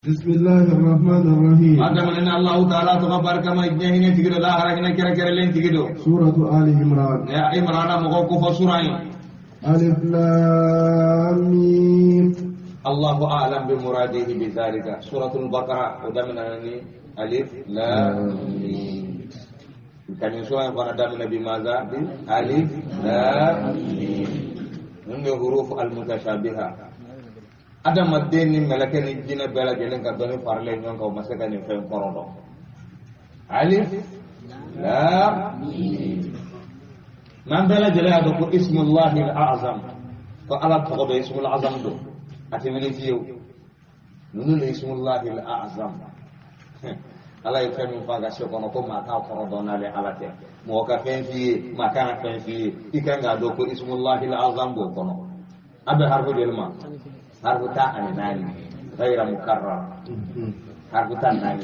بسم الله الرحمن الرحيم. Adaminɛ Allahu Taala tɔgɔ barikama, diɲɛ hinɛ tigi do, lahara hinɛ kɛrɛnkɛrɛnlen tigi do. سورة آل عمران. Ne Imrana mɔgɔw kofɔ sura ye. ألف لام ميم. الله أعلم بمراده بذلك. سورة البقرة o daminɛna ni alif lam mim. Ka nin sura in fana daminɛ بماذا؟ بألف لام ميم. Ninnu de huruf al-mutashabiha. Adamaden ni mɛlɛkɛ ni jinɛ bɛɛ lajɛlen ka dɔnni faralen ɲɔgɔn kan, o ma se ka nin fɛn kɔrɔ dɔn. Alif lam mim. N'an bɛɛ lajɛlen y'a dɔn ko اسم الله الأعظم, ko Ala tɔgɔ bɛ اسم الأعظم don, a tɛ wuli fiyewu. Ninnu de اسم الله الأعظم. Ala ye fɛn min fɔ a ka so kɔnɔ ko maa t'a kɔrɔ dɔn n'ale Ala tɛ. Mɔgɔ ka fɛn f'i ye, maa kan ka fɛn f'i ye, i kan k'a dɔn ko اسم الله الأعظم b'o kɔnɔ. A bɛ harifu joli ma? Harifu 14, غير مكرر. Harifu 14,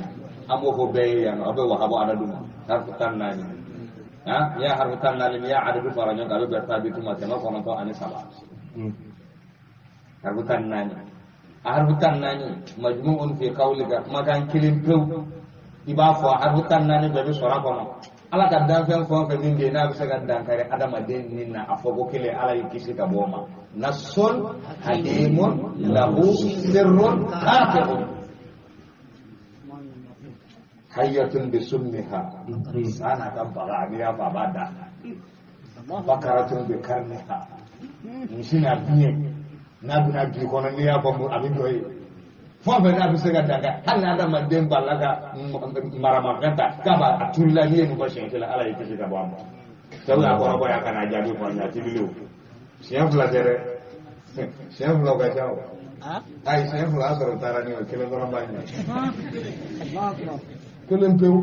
an b'o fɔ bɛɛ ye yan nɔ. A bɛ wahabɔ adadu ma, harifu 14. Ha, n'i y'a harifu 14, n'i y'a adadu fara ɲɔgɔn kan, a bɛ bɛn tabitu ma 903. Harifu 14, a harifu 14 مجموع في قولك, kumakan kelen pewu i b'a fɔ, a harifu 14 bɛɛ bɛ sɔrɔ a kɔnɔ. Ala ka danfɛn fɛn o fɛn min bɛ yen n'a bɛ se ka dankari adamaden ni na, a fɔ ko kelen, Ala y'i kisi ka bɔ o ma. نص حكيم له سر قاطع. حية بسمها, sa n'a ka baga, n'i y'a fɔ a b'a da. بقرة بقرنها, misi n'a biɲɛ, n'a bɛna bi kɔnɔ, n'i y'a fɔ a bɛ jɔ yen. Fɛn o fɛn n'a bɛ se ka dankari, hali ni adamaden balila ka maramafɛn ta k'a b'a a turu la, n'i ye nin fɔ siɲɛ kelen, Ala y'i kisi ka bɔ a ma. Sabu a kɔrɔbɔ ya ka n'a jaabi fɔ an ye, a ti wuli o. Siɲɛ fila tɛ dɛ, siɲɛ fila o ka ca o. Ayi, siɲɛ fila y'a sɔrɔ o taara ni o kelen dɔrɔn b'a ɲɛ, kelen pewu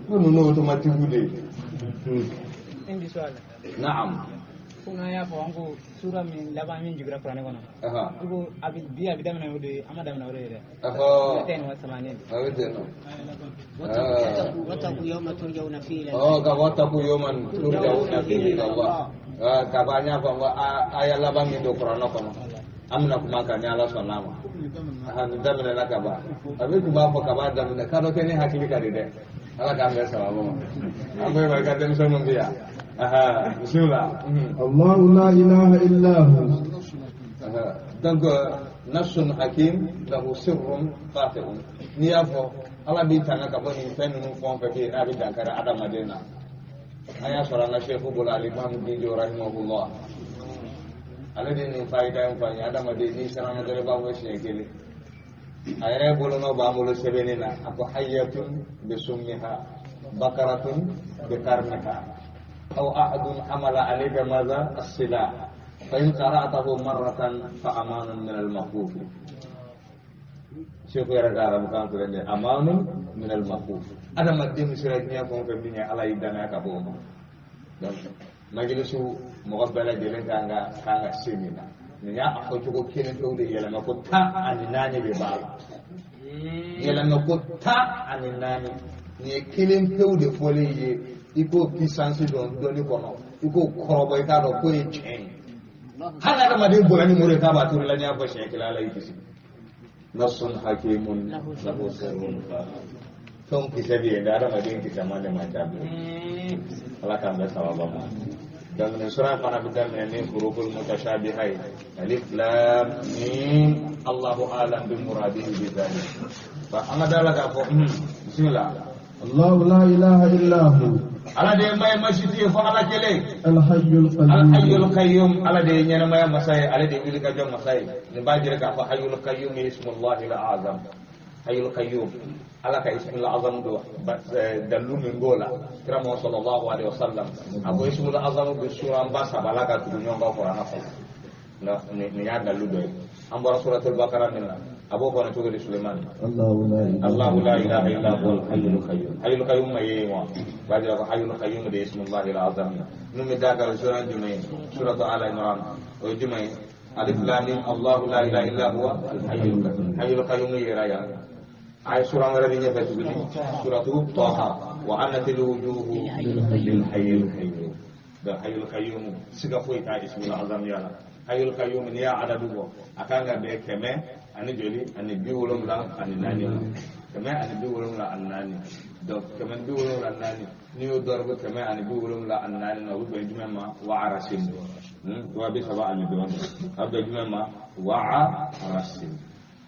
ko ninnu automatique de ye. Naam. Ko n'an y'a fɔ an ko sura min laban min jiginra kuranɛ kɔnɔ, i ko a bɛ bi a bɛ daminɛ o de ye, an ma daminɛ o de ye dɛ. 82. A bɛ ten nɔ. واتقوا يوما ترجعون فيه إلى Ɔ, ka واتقوا يوما ترجعون فيه إلى الله. Ka fɔ an y'a fɔ n ko aya laban min don kuranɛ kɔnɔ, an bɛna kuma kan ni Ala sɔnna a ma. Nin daminɛna ka ban. A bɛ tun b'a fɔ ka ban daminɛ k'a dɔ kɛ ne hakili ka di dɛ. Ala k'an bɛn sababu ma. An ko i ka denmisɛnninw bɛ yan. Bisimila. الله لا إله إلا هو. Donc نص حكيم له سر قاطع. N'i y'a fɔ, Ala b'i tanga ka bɔ nin fɛn ninnu fɛn o fɛn bɛ yen n'a bɛ dankari adamaden na. An y'a sɔrɔ an ka sefu bolo, Alimami Ginjo رحمه الله, ale de nin fayida in fɔ an ye. Adamaden n'i siranna dɔrɔn, i b'a fɔ siɲɛ kelen. A yɛrɛ bolonɔ b'an bolo sɛbɛnni na. A ko حية بسمها، بقرة بقرنها، أو أحد حمل عليك ماذا؟ السلاح، فإن قرأته مرة فأمان من المخوف. Seku yɛrɛ ka arabukan filɛ nin ye, أمان من المخوف. Adamaden bɛ sera diɲɛ fɛn o fɛn min ye, Ala y'i danaya ka bɔ o ma. Donc majilisu mɔgɔ bɛɛ lajɛlen kan ka se nin na. Nin y'a fɔ cogo kelen pewu de, yɛlɛma ko 14 de b'a la. Yɛlɛma ko 14, nin ye kelen pewu de fɔlen ye. I k'o puissance dɔn dɔnni kɔnɔ, i k'o kɔrɔbɔ, i k'a dɔn k'o ye tiɲɛ ye. Hali adamaden bonya ni muru ye k'a b'a turu la, n'i y'a fɔ siɲɛ kelen, Ala y'i kisi. نص حكيم له سر. Fɛnw kisɛ bɛ yen dɛ, adamaden kisɛ man de man ca bilen. Ala k'an bɛɛ sababa ma. Donc nin sura in fana bɛ daminɛ ni حروف المتشابهة ye, ألف لام ميم، الله أعلم بمراده بذلك. Ba an ka da la k'a fɔ, bisimila. الله لا إله إلا هو. Ala de ye ma ye, masi tɛ yen fɔ Ala kelen. الحي القيوم. الحي القيوم, Ala de ye ɲɛnɛmaya masa ye, ale de ye wuli ka jɔ masa ye. Nin b'a jira k'a fɔ حي القيوم اسم الله الأعظم. حي القيوم Ala ka اسم الأعظم do. Dalu min b'o la, kira mɔ صلى الله عليه وسلم a ko اسم الأعظم bɛ suran ba saba la ka tugu ɲɔgɔn kan kuranɛ kɔnɔ. Nin y'a dalu dɔ ye. An bɔra suratul bakara min na, a b'o kɔnɔ cogo di, Sulemani? الله لا إله الله لا إله إلا هو الحي القيوم. حي القيوم ma ye wa b'a jira ko حي القيوم de اسم الله الأعظم. Nun bɛ da kan sura jumɛn? Suratu Ala Imran, o ye jumɛn ye? ألف لام ميم الله لا إله إلا هو الحي القيوم. حي القيوم yera yan. A ye sura wɛrɛ bɛ ɲɛfɛ tuguni, suratu Taha, وعنت الوجوه للحي القيوم. Donc حي القيوم siga foyi t'a اسم الأعظم yala. حي القيوم n'i y'a adadu bɔ, a kan ka bɛn kɛmɛ ani joli ani 74 ma 174. Donc 174 n'i y'o dɔrɔgu 174 na, o bɛ bɛn jumɛn ma? Wa arasin 30 ani dɔɔnin, a bɛ bɛn jumɛn ma? Wa arasin.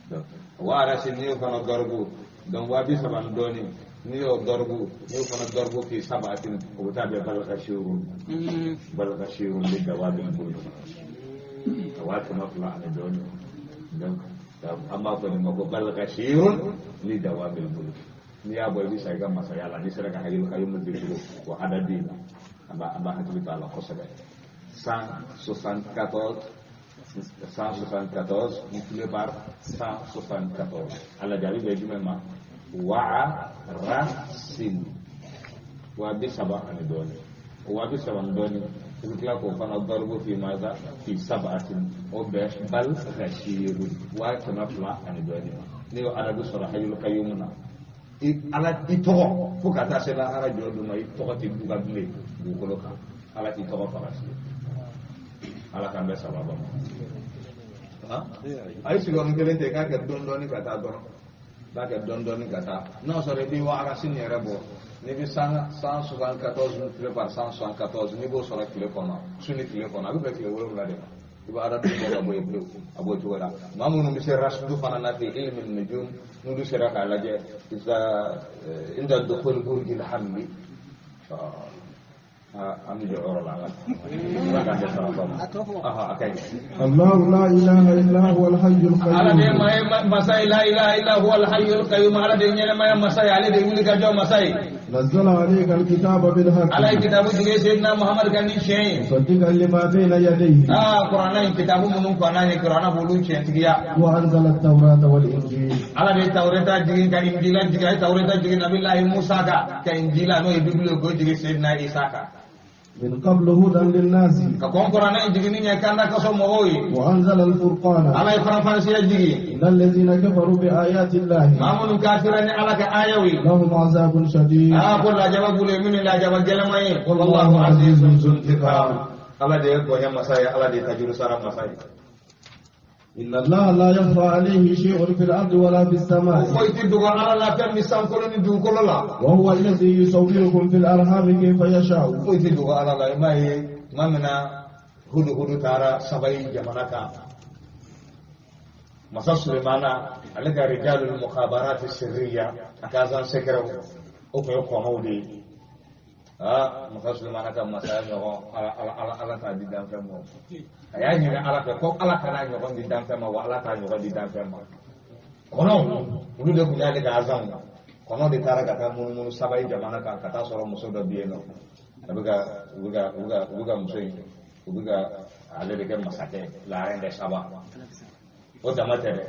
Donc wa arasin n'i y'o fana dɔrɔgu, donc 30 ani dɔɔnin n'i y'o dɔrɔgu, n'i y'o fana dɔrɔgu k'i saba atin, o bɛ taa bɛn balakasiru ni dawa bɛ bolo 200 ani dɔɔnin. Donc an b'a fɔ nin ma ko balakasirun ni dawa bɛ bolo. N'i y'a bɔ i bɛ sa i ka masaya la, n'i sera ka hakili kayyum zikiru o adadi la, an b'a hakili to a la kosɛbɛ. 174 174 multiplié par 174, ala jaabi bɛ jumɛn ma? Wa rasin 30 ani dɔɔnin, 30 ani dɔɔnin, i bɛ tila k'o fana dɔrɔgu fi maza fi sabatin, o bɛ bal kasiru 200 ani dɔɔnin ma. N'i y'o adadu sɔrɔ hayyul qayyum na, i ala i tɔgɔ fo ka taa se lahara jɔ don ma, i tɔgɔ tɛ duga bilen dugukolo kan, ala t'i tɔgɔ faga fiyewu. Ala k'an bɛɛ sababa ma. A ye sigiyɔrɔnin kelen tɛ, i k'a kɛ dɔɔnin dɔɔnin ka taa dɔrɔn, i b'a kɛ dɔɔnin dɔɔnin ka taa. N'a sɔrɔ i bɛ wa arasin yɛrɛ bɔ, n'i bɛ 174 multiplié par 174, n'i b'o sɔrɔ tile kɔnɔ, su ni tile kɔnɔ, a bɛ bɛn tile 7 de ma. I b'a adadu bɔ ka bɔ yen pewu, a b'o cogo la. Maa minnu bɛ se rasidu fana na fi ilmi nujum, n'olu sera k'a lajɛ isa inda dukhul burjil hamli, an bɛ jɔ yɔrɔ la, ala k'an bɛɛ sababa ma. A ka ɲi. الله لا إله إلا هو الحي Ala de القيوم ma ye masa ye, la ilaha illa huwa al-hayyul qayyum, ala de ɲɛnɛmaya masa ye, ale de wuli ka jɔ masa ye. نزل عليك الكتاب بالحق Ala ye kitabu jigin Seydina Muhammad kan ni tiɲɛ ye. مصدقا لما بين يديه Kuranɛ in kitabu minnu kɔnna ye, kuranɛ b'olu tiɲɛtigiya. وأنزل التوراة والإنجيل. Ala de ye Tawureta jigin ka Injila jigin, a ye Tawureta jigin Nabilahi Musa kan, ka Injila n'o ye Bibulu ye k'o jigin Seydina Isa kan. من قبل هدى للناس Ka kɔn kuranɛ in jiginni ɲɛ kanda kaso mɔgɔw ye. وأنزل الفرقان Ala ye faranfasiya jigin. إن الذين كفروا بآيات الله Maa minnu kafira ni Ala ka ayaw ye, لهم عذاب شديد. Ko lajaba b'olu ye minnu ye lajaba gɛlɛman ye. Wallahu azizun zuntiqam. Ala de ye bonya masa ye, Ala de ye tajuru sara masa ye. إن الله لا يخفى عليه شيء في الأرض ولا في السماء Foyi tɛ dogo Ala la fɛn min sankolo ni dugukolo la. وهو الذي يصوركم في الأرحام كيف يشاء. Foyi tɛ dogo Ala la. I m'a ye tuma min na hudu hudu taara Sabayi jamana kan, masa Sulemana ale ka rijalul mukhabarat sirriya, a ka agent secret o tun ye kɔnɔw de ye. Masa Sulemana ka masaya ɲɔgɔn Ala ala ala ala t'a di danfɛn ma. A y'a ɲini Ala fɛ ko Ala kana ɲɔgɔn di danfɛn ma, wa Ala t'a ɲɔgɔn di danfɛn ma. Kɔnɔw olu de tun y'ale ka agent ye. Kɔnɔ de taara ka taa munumunu Sabayi jamana kan ka taa sɔrɔ muso dɔ bɛ yen nɔ, a bɛ ka u bɛ ka u bɛ ka u bɛ ka muso in u bɛ ka ale de kɛ masakɛ la reine de Saba. O dama tɛ dɛ,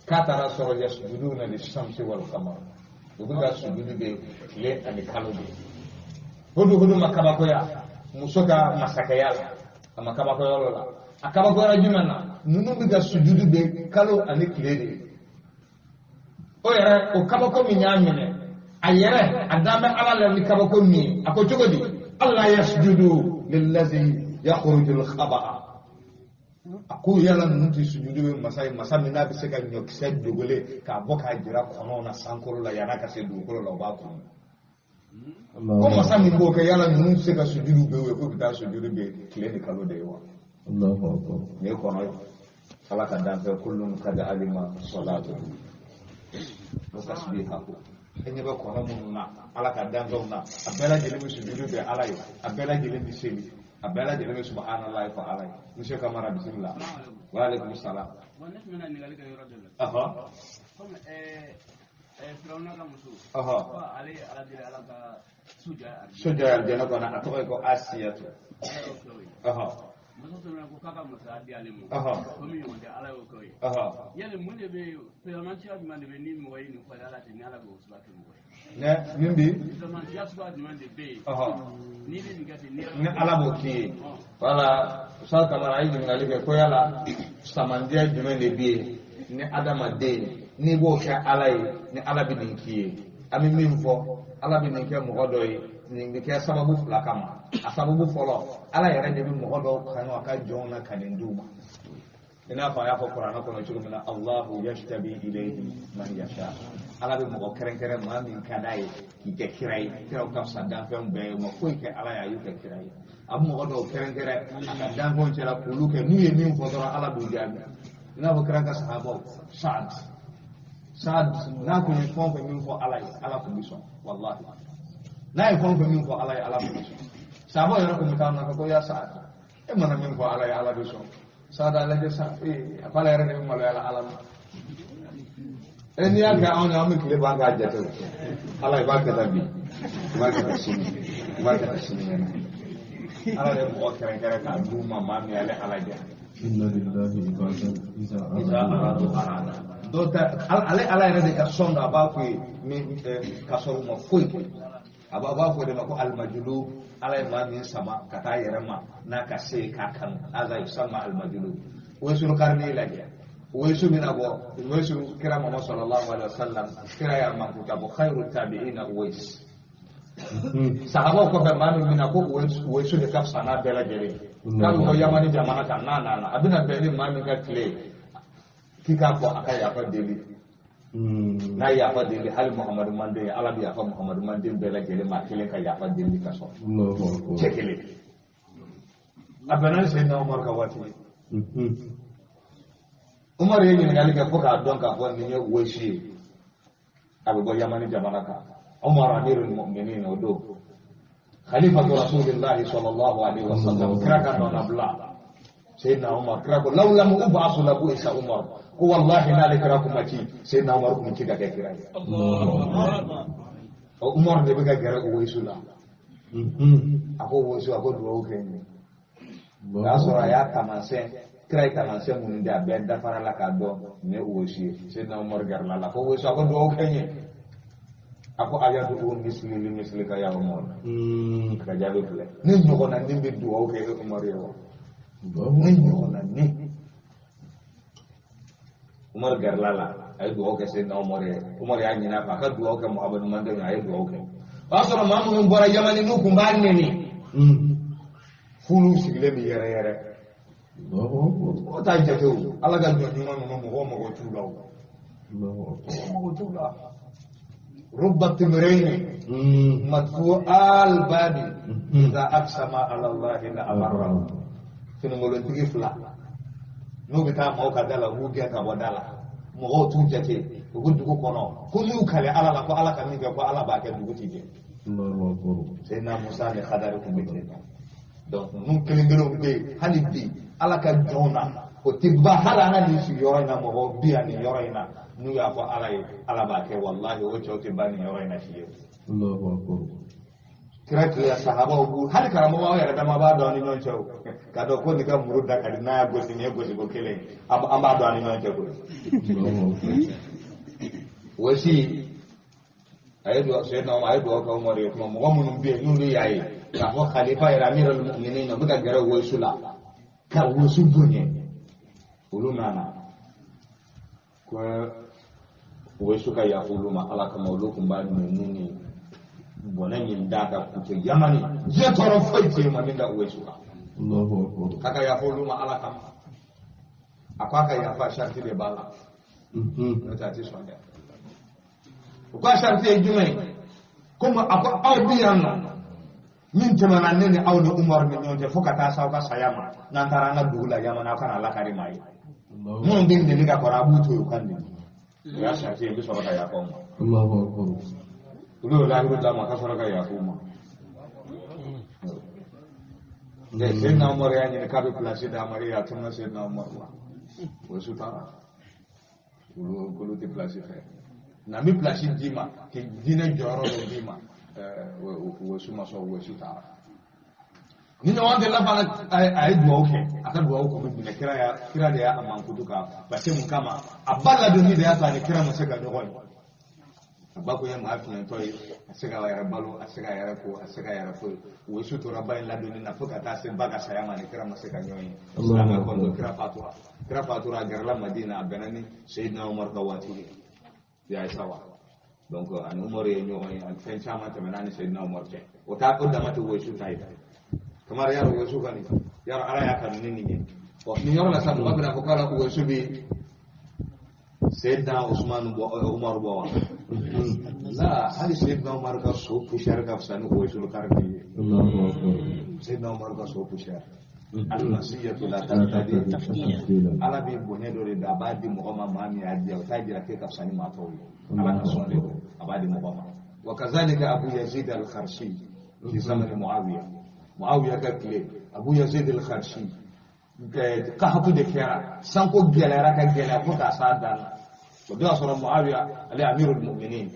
k'a taara sɔrɔ yasjuduna lishamsi wal qamar, u bɛ ka sujudu de tile ani kalo de. Hudu hudu ma kabakoya muso ka masakɛya la, a ma kabakoya yɔrɔ la. A kabakoyara jumɛn na? Ninnu bɛ ka sujudu de kalo ani tile de. O yɛrɛ o kabako min y'a minɛ, a yɛrɛ a dan bɛ Ala la ni kabako min ye, a ko cogo di? Allah yasjudu lillazi yakhruju al-khaba'a. A ko yala ninnu tɛ sujudu bɛ masa ye, masa min n'a bɛ se ka ɲɔkisɛ dogolen k'a bɔ k'a jira kɔnɔw na sankolo la yann'a ka se dugukolo la, o b'a kun. Ko masa min b'o kɛ, yala ninnu tɛ se ka sujudu bɛ ye, k'u bɛ taa sujudu bɛ tile ni kalo de ye wa? الله أكبر. Nin ye kɔnɔ ye. Ala ka danfɛn kullun kad alima salatuhu wa tasbihahu. E ɲɛ bɛ kɔnɔ minnu na Ala ka danfɛnw na, a bɛɛ lajɛlen bɛ sujudu bɛ Ala ye, a bɛɛ lajɛlen bɛ seli, a bɛɛ lajɛlen bɛ subhanallahi fɔ Ala ye. Monsieur Kamara, bisimila. Wa aleykum salam. Bon, ne tun bɛna ɲininkali kɛ yɔrɔ dɔ la. Komi Firawuna ka muso. Ko ale ye Ala deli Ala ka so jɔ arijinɛ. So jɔ arijinɛ kɔnɔ, a tɔgɔ ye ko Asiyatu. Ala y'o kɛ o ye. Muso fana ko k'a ka masaya di ale ma. Ko min ɲɔgɔn tɛ, Ala y'o kɛ o ye. Yali mun de bɛ yen, filamantiya jumɛn de bɛ yen ni mɔgɔ ye nin fɔ Ala ten ni Ala b'o suguya kɛ mɔgɔ ye? Ne min bi? Filamantiya suguya jumɛn de bɛ yen? N'i bɛ nin kɛ ten, ni Ala b'o k'i ye. Wala Ustaz Kamara a ye ɲininkali kɛ ko yala samandiya jumɛn de bɛ yen ni adamaden n'i b'o kɛ Ala ye, ni Ala bɛ nin k'i ye? An bɛ min fɔ, Ala bɛ nin kɛ mɔgɔ dɔ ye, nin bɛ kɛ sababu fila kama. A sababu fɔlɔ, Ala yɛrɛ de bɛ mɔgɔ dɔw kanu a ka jɔnw na ka nin d'u ma. I n'a fɔ a y'a fɔ kuranɛ kɔnɔ cogo min na, Allahu yajtabi ilayhi man yasha. Ala bɛ mɔgɔ kɛrɛnkɛrɛn maa min ka d'a ye k'i kɛ kira ye. Kiraw ka fisa danfɛnw bɛɛ ye, u ma foyi kɛ Ala ye, a y'u kɛ kira ye. A bɛ mɔgɔ dɔw kɛrɛnkɛrɛn a ka danfɛnw cɛla k'olu kɛ, n'u ye min fɔ dɔrɔn Ala b'u jaabi. I n'a fɔ kira ka sahabaw, Saad n'a kun ye fɛn o fɛn min fɔ Ala ye, Ala kun bɛ sɔn, walahi. N'a ye fɛn o fɛn min fɔ Ala ye, Ala kun bɛ sɔn. Sahabaw yɛrɛ kun bɛ taa nɔfɛ ko ya Saad, e mana min fɔ Ala ye, Ala bɛ sɔn. Saad a lajɛ sa, a ko ala yɛrɛ de bɛ maloya la Ala ma. N'i y'a kɛ anw ye, an bɛ tile ban k'a jate o. Ala i b'a kɛ tan bi, i b'a kɛ tan sini, i b'a kɛ tan sinikɛnɛ. Ala de mɔgɔ kɛrɛnkɛrɛn k'a d'u ma maa min y'ale Ala diya. Inna lillahi ibadan iza aradu arada. Dɔw ta ale Ala yɛrɛ de ka sɔn dɔ a b'a f'u ye min k'a sɔrɔ u ma foyi kɛ. A b'a fɔ de ma ko alimajulu. Ala ye maa min sama ka taa yɛrɛ ma n'a ka se k'a kanu, aza yusamma alimajulu. Wesu karni lajɛ, wesu bɛna bɔ, wesu kira Muhammad sallallahu alaihi wasallam, kira y'a mankuta ko khairu tabi'ina Uwais. Sahabaw kɔfɛ maa min bɛna ko wesu de ka fisa n'a bɛɛ lajɛlen. K'a bɛ bɔ Yamani jamana kan n'a nana, a bɛna bɛn ni maa min ka tile ye, k'i k'a fɔ a ka yafa deli. N'a ye yafa deli, hali Muhamadu manden, Ala bɛ yafa Muhamadu manden bɛɛ lajɛlen ma, kelen ka yafa deli ka sɔrɔ. Cɛ kelen. A bɛnna ni Seyidina Umaru ka waati ye. Umaru ye ɲininkali kɛ fo k'a dɔn k'a fɔ nin ye Uwais ye. A bɛ bɔ Yamani jamana kan. Umaru amirul mu'minin o don. Khalifatu Rasulillahi sallallahu alaihi wasallam, kira ka nɔnabila. Seyidina Umar, kira ko law lam ub'asu la bu'isa Umar. Ko wallahi n'ale kira kun ma ci, Seyidina Umar kun ci ka kɛ kira ye. Ɔ Umar de bɛ ka gɛrɛ Uwaisu la. A ko Uwaisu, a ko dugawu kɛ n ye. O y'a sɔrɔ a y'a taamasiyɛn, kira ye taamasiyɛn minnu di a bɛɛ dafara la k'a dɔn nin ye Uwaisu ye. Seyidina Umar gɛrɛla la, ko Uwaisu, a ko dugawu kɛ n ye. A ko a yadu'u misli li mislika ya Umar. A ka jaabi filɛ, ne ɲɔgɔnna nin bɛ dugawu kɛ e Umar ye wa? Ne ɲɔgɔnna nin. Umar gɛrɛla la, a ye dugawu kɛ Seyidina Umar ye. Umar y'a ɲini a fɛ a ka dugawu kɛ Muhamadu manden ye, a ye dugawu kɛ. O y'a sɔrɔ maa minnu bɔra Yamani n'u kun b'a nɛni, f'olu sigilen bɛ yɛrɛ yɛrɛ. O t'a jate o, Ala ka jɔn ɲuman ninnu mɔgɔw mago t'u la o. Mɔgɔw mago t'u la. Rubba timrayni madfu al-babi idha aqsama ala Allahi la abarra. Finingolontigi fila n'u bɛ taa maaw ka da la, u b'u gɛn ka bɔ da la, mɔgɔw t'u jate, u bɛ dugu kɔnɔ ko n'u kale Ala la ko Ala ka min kɛ ko Ala b'a kɛ, dugu ti jɛ. Seyidina Musa ni Khadari tun bɛ ten. Donc ninnu kelen kelenw bɛ yen hali bi Ala ka jɔnw na, o tɛ ban hali an ka nin sigiyɔrɔ in na, mɔgɔw bi yan nin yɔrɔ in na, n'u y'a fɔ Ala ye Ala b'a kɛ, walahi o cɛw tɛ ban nin yɔrɔ in na fiyewu. Kira tile sahabaw b'u hali karamɔgɔw yɛrɛ dama b'a dɔn ni ɲɔgɔn cɛ o, k'a dɔn ko nin ka muru da ka di n'a y'a gosi nin ye gosiko kelen ye, an b'a dɔn an ni ɲɔgɔn cɛ koyi. Wɔsi a ye dugawu Seyidina Umar, a ye dugawu kɛ Umaru ye, tuma mɔgɔ minnu bɛ yen n'olu y'a ye k'a fɔ khalifa yɛrɛ amirul mu'minin u bɛ ka gɛrɛ Uwaisu la ka Uwaisu bonya, olu nana ko Uwaisu ka yafa olu ma Ala kama, olu tun b'a nɛni ni bɔnɛ min d'a kan k'u to Yamani, diɲɛ tɔɔrɔ foyi tɛ yen ma min da Uwaisu kan. K'a ka yafa olu ma Ala kama. A ko a ka yafa sariti de b'a la, n'o tɛ a tɛ sɔn dɛ. U ka sariti ye jumɛn ye? Komi a ko aw bɛ yan nɔ, min tɛmɛna ne ni aw ni Umaru ni ɲɔgɔn cɛ fo ka taa s'aw ka saya ma, n'an taara an ka dugu la Yamani, aw kana lakari maa ye. Minnu bɛ nɛni ka kɔrɔ, a b'u to yen u ka nɛni. O y'a sariti ye, n bɛ sɔrɔ ka yafa u ma. Olu y'o lahidu d'a ma ka sɔrɔ ka yafa u ma. Seyidina Umaru y'a ɲini k'a bɛ pilasi d'a ma, a tununa Seyidina Umaru la. O sutara. Olu k'olu tɛ pilasi fɛ. Na n bɛ pilasi d'i ma, k'i diinɛ jɔyɔrɔ dɔ d'i ma. Uwaisu ma sɔn, Uwaisu taara. Ni ɲɔgɔn tɛ laban, a ye dugawu kɛ, a ka dugawu kun bɛ minɛ, kira de y'a mankutu ka parce que mun kama, a ba ladonni de y'a to a ni kira ma se ka ɲɔgɔn ye. A ba kun ye maa fiɲɛtɔ ye, a se k'a yɛrɛ balo, a se k'a yɛrɛ ko, a se k'a yɛrɛ foyi. Uwaisu tora ba in ladonni na fo ka taa se ba ka saya ma, ni kira ma se ka ɲɔgɔn ye. Silamɛ kɔni kira fatura, kira fatura, a gɛrɛla Madina, a bɛnna ni Seyidina Umaru ka waati ye. Ya ye sawa. Donc ani Umaru ye ɲɔgɔn ye, ani fɛn caman tɛmɛna ni Seyidina Umaru cɛ. O t'a o dama tɛ Uwaisu ta ye. Kamara yara Uwaisu kɔni, yara Ala y'a kanu ni nin ye. Nin yɔrɔ la sa mɔgɔ bɛna fɔ k'ala Uwɛsu bi Seydina Usman bɔ Umaru bɔ wa? La, hali Seydina Umaru ka so poussière ka fisa ni Uwɛsu Karini ye. Seydina Umaru ka so poussière. Al-masiyatu la taqtadi Ala bɛ bonya dɔ de da a b'a di mɔgɔ ma maa min y'a di o t'a jira k'e ka fisa ni maa tɔw ye. Ala ka sɔn de don a b'a di mɔgɔ ma. Wa kazalika Abu Yazid al-Kharshi fi zamani Muawiya. Muawiya ka tile Abu Yazid al-Kharshi kahatu de kɛra sanko gɛlɛyara ka gɛlɛya fo k'a s'a dan na. O don y'a sɔrɔ Muawiya ale amirul mu'minin.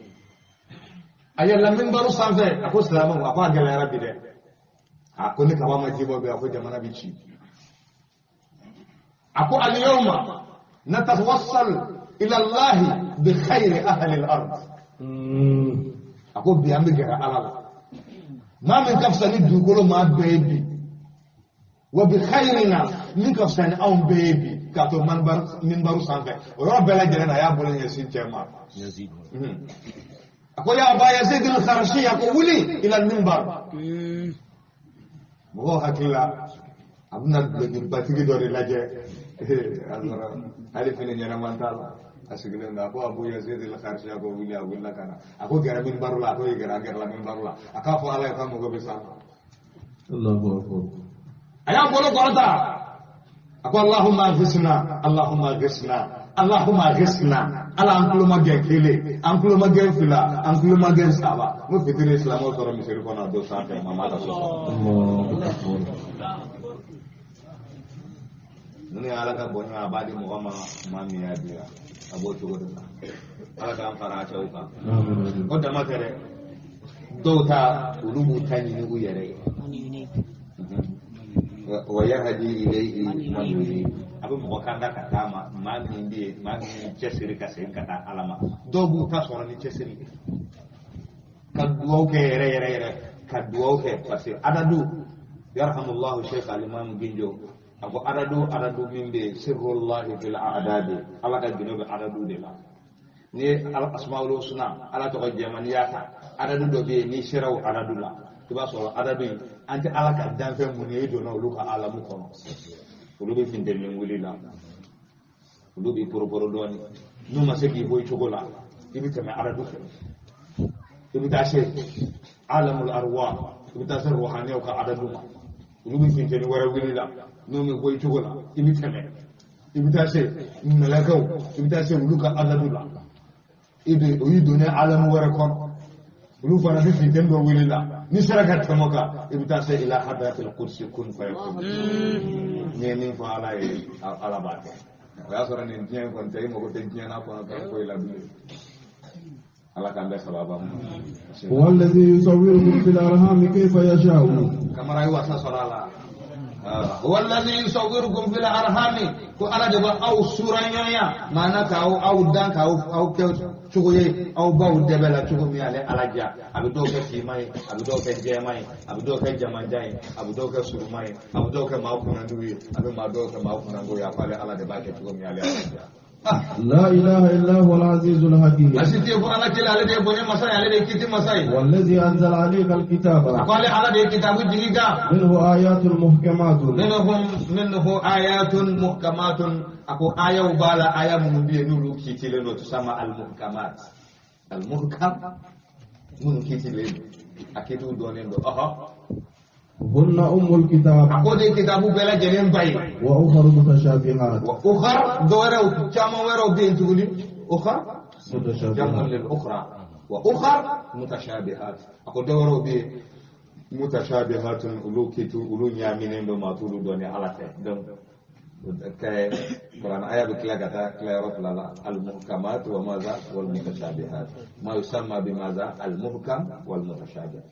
A yɛlɛla minbaru sanfɛ a ko silamɛw a ko a gɛlɛyara bi dɛ. A ko ni kaba ma ji bɔ bi a ko jamana bi ci. A ko al-yawma natawassal ila Allahi bi khayri ahli al-ard. A ko bi an bɛ gɛrɛ Ala la. Maa min ka fisa ni dugukolo maa bɛɛ ye bi. Wa bi khayrina min ka fisa ni anw bɛɛ ye bi k'a to minbaru sanfɛ. O yɔrɔ bɛɛ lajɛlen na a y'a bolo ɲɛsin cɛ ma. A ko ya Aba Yazid al-Kharshi a ko wuli ila minbar. Mɔgɔw hakili la a bɛna dulokibatigi dɔ de lajɛ. A sɔrɔ hali fini ɲɛnama t'a la. A sigilen don a ko Abu Yazid al-Kharshi a ko wuli a wulila ka na. A ko gɛrɛ minbaru la a ko i gɛrɛ a gɛrɛla minbaru la. A k'a fɔ Ala ye k'a mago bɛ sa. A y'a bolo kɔrɔta. A ko Allahumma aghisna Allahumma aghisna Allahumma aghisna. Ala an tulo ma gɛn kelen an tulo ma gɛn fila an tulo ma gɛn saba. N ko fitiri silamɛw sɔrɔ misiri kɔnɔ a don sanfɛ maa ma ka so sɔrɔ. Ninnu ye Ala ka bonya a b'a di mɔgɔ ma maa min y'a di a b'o cogo de la. Ala k'an fara a cɛw kan. O dama tɛ dɛ. Dɔw ta olu b'u ta ɲini u yɛrɛ ye. Wa yahdi ilayhi man yunib. A bɛ mɔgɔ kan da ka taa ma maa min bɛ yen maa min cɛsiri ka segin ka taa Ala ma. Dɔw b'u ta sɔrɔ ni cɛsiri ye. Ka duwawu kɛ yɛrɛ yɛrɛ yɛrɛ ka duwawu kɛ parce que adadu yarhamullahu Sheikh al-Imam Ginjo a ko adadu min bɛ yen sirrullahi fil a'dadi Ala ka gindo bɛ adadu de la. N'i ye asmaul husna Ala tɔgɔ jɛman n'i y'a ta adadu dɔ bɛ yen n'i sera o adadu la i b'a sɔrɔ adadu in an tɛ Ala ka danfɛn mun ye i donna olu ka alamu kɔnɔ. Olu bɛ funteni wuli la olu b'i poroporo dɔɔni n'u ma se k'i bɔ i cogo la i bɛ tɛmɛ adadu fɛ i bɛ taa se alamul arwa i bɛ taa se ruhaniyaw ka adadu ma olu bɛ funteni wɛrɛ wuli la n'u bɛ bɔ i cogo la i bɛ tɛmɛ i bɛ taa se mɛlɛkɛw i bɛ taa se olu ka adadu la i bɛ o y'i donnen alamu wɛrɛ kɔnɔ olu fana bɛ funteni dɔ wuli la n'i sera ka tɛmɛ o kan i bɛ taa se ila hadratil kursi kun fayakun. N'i ye min fɔ Ala ye Ala b'a kɛ. O y'a sɔrɔ nin diɲɛ in kɔni tɛ i mago tɛ diɲɛ n'a kɔnɔ fɛn foyi la bilen. Ala k'an bɛɛ sababa ma. Wallazi yusawwirukum fil arhami kayfa yasha'u. Kamara ye wasa sɔrɔ a la. Wallazi yusawwirukum fil arhami ko Ala de b'aw sura ɲɔgɔnya maana k'aw aw dan k'aw aw kɛ cogo ye aw baw dɛbɛ la cogo min ale Ala diya. A bɛ dɔw kɛ finman ye a bɛ dɔw kɛ jɛman ye a bɛ dɔw kɛ jamanjan ye a bɛ dɔw kɛ suruman ye a bɛ dɔw kɛ maa kunnandiw ye a bɛ maa dɔw kɛ maa kunnango ye a ko ale Ala de b'a kɛ cogo min ale Ala diya. لا إله إلا هو العزيز الحكيم. والذي أنزل عليك الكتاب منه آيات محكمات منه آيات محكمات أكو آية وبالا آية من نولو كيتيلين تسمى المحكمات المحكم من كيتيلين أكيد دونين دو هن أم الكتاب أقول الكتاب بلا جنين باي وأخر متشابهات وأخر دوره كما ورو بين تقولي أخر جمع للأخرى وأخر متشابهات أقول دوره بي متشابهات أولو كتو أولو نيامين بما تولو دوني على دم كاي قرآن آية بكلا كتا كلا يرف لا المحكمات وماذا والمتشابهات ما يسمى بماذا المحكم والمتشابه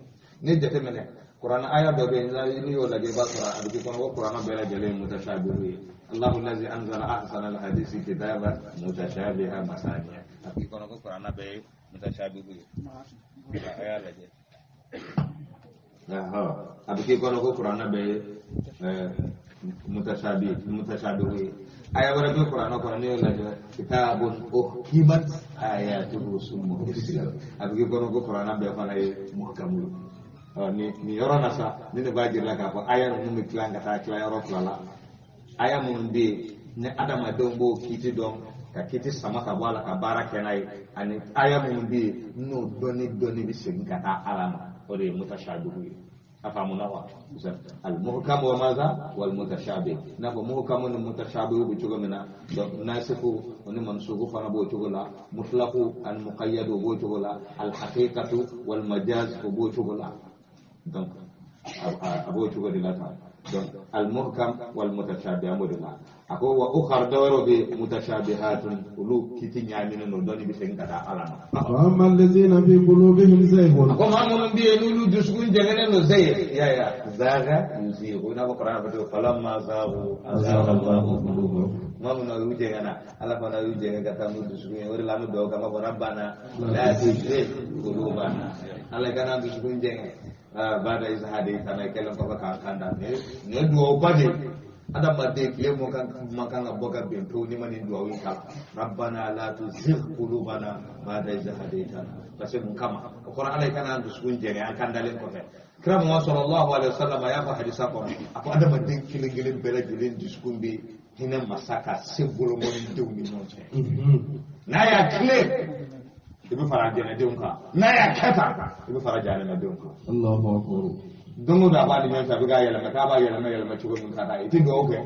نجد منه قرآن آية بين لا ولا جبال قرآن أبي كون قرآن بلا جلين متشابه الله الذي أنزل أحسن الحديث كتابا متشابها مثانيا أبي كون قرآن بين متشابه آية لجي أبي كون قرآن بين متشابه متشابه آية ورد القرآن قرآن ولا كتاب أحكمت آياته ثم فصلت أبي كون قرآن بين محكم ni yɔrɔ na sa ni ne b'a jira k'a fɔ aya ninnu bɛ tila ka taa tila yɔrɔ fila la Aya minnu bɛ yen ni adamadenw b'o kiiti dɔn ka kiiti sama ka bɔ a la ka baara kɛ n'a ye, ani aya minnu bɛ yen n'o dɔnni bɛ segin ka taa Ala ma, o de ye mutashabihu ye. A faamuna wa? Al-muhkam wa maza wal mutashabih. N'a fɔ muhkam ni mutashabih bɛ cogo min na, donc nasiku ni mansuku fana b'o cogo la, mutlaqu ani muqayyad o b'o cogo la, al-haqiqatu wal majaz o b'o cogo la. Donc a b'o cogo de la tan. Donc al-muhkam wal mutashabih an b'o de la. A ko wa ukhar dɔwɛrɛw bɛ mutashabihatun, olu kiti ɲaaminen don, dɔnni bɛ segin ka taa Ala ma. Wa amma allazina fi qulubihim zayghun. A ko maa minnu bɛ yen n'olu dusukun jɛngɛnnen don zayg, ya ya zaga yuzigu, i n'a fɔ kuranɛ fɔ cogo falamma zaghu azagha Allahu qulubahum. Maa minnu y'u jɛngɛnna, Ala fana y'u jɛngɛ ka taa n'u dusukun ye. O de la an bɛ dugawu kɛ, an b'a fɔ rabbana la tuzigh qulubana, Ala kana dusukun jɛngɛ. Bada iz hadaytana, kɛlen kɔfɛ k'an kan da. Nin ye duwawuba de ye. Adamaden tile man kan ka bɔ ka bɛn pewu n'i ma nin duwawu in kalan. Rabbana la tuzigh qulubana ba'da iz hadaytana. Parce que mun kama? O kɔrɔ Ala kana an dusukun jɛngɛ an kan dalen kɔfɛ. Kira Muhammad sallallahu alaihi wasallam a y'a fɔ hadisa kɔnɔ, a ko adamaden kelen kelen bɛɛ lajɛlen dusukun bɛ hinɛ masa ka se bolokɔnidenw ni ɲɔgɔn cɛ. N'a y'a tile, i bɛ fara jɛnɛdenw kan, n'a y'a kɛ tan, i bɛ fara jahanamadenw kan. Allahu akbar. Don o don a b'a ni ɲɔgɔn cɛ, a bɛ k'a yɛlɛma, k'a b'a yɛlɛma yɛlɛma cogo min ka d'a ye, i tɛ dugawu kɛ.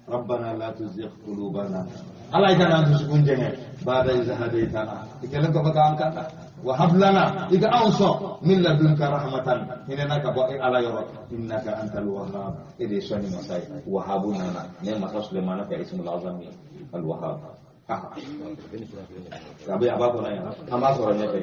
Rabbana la tuzigh qulubana, Ala i kana an dusukun jɛngɛ, ba'da iz hadaytana, i kɛlen kɔfɛ k'an kanda. Wa hab lana, i ka anw sɔn, min ladunka rahmatan, hinɛ na ka bɔ e Ala yɔrɔ, innaka antal wahhab, e de ye sɔnni masa ye. Wahabu nana ne masa Sulemana ka ismul azam ye al wahhab. A bɛ a b'a kɔnɔ yan, an b'a sɔrɔ ɲɛfɛ,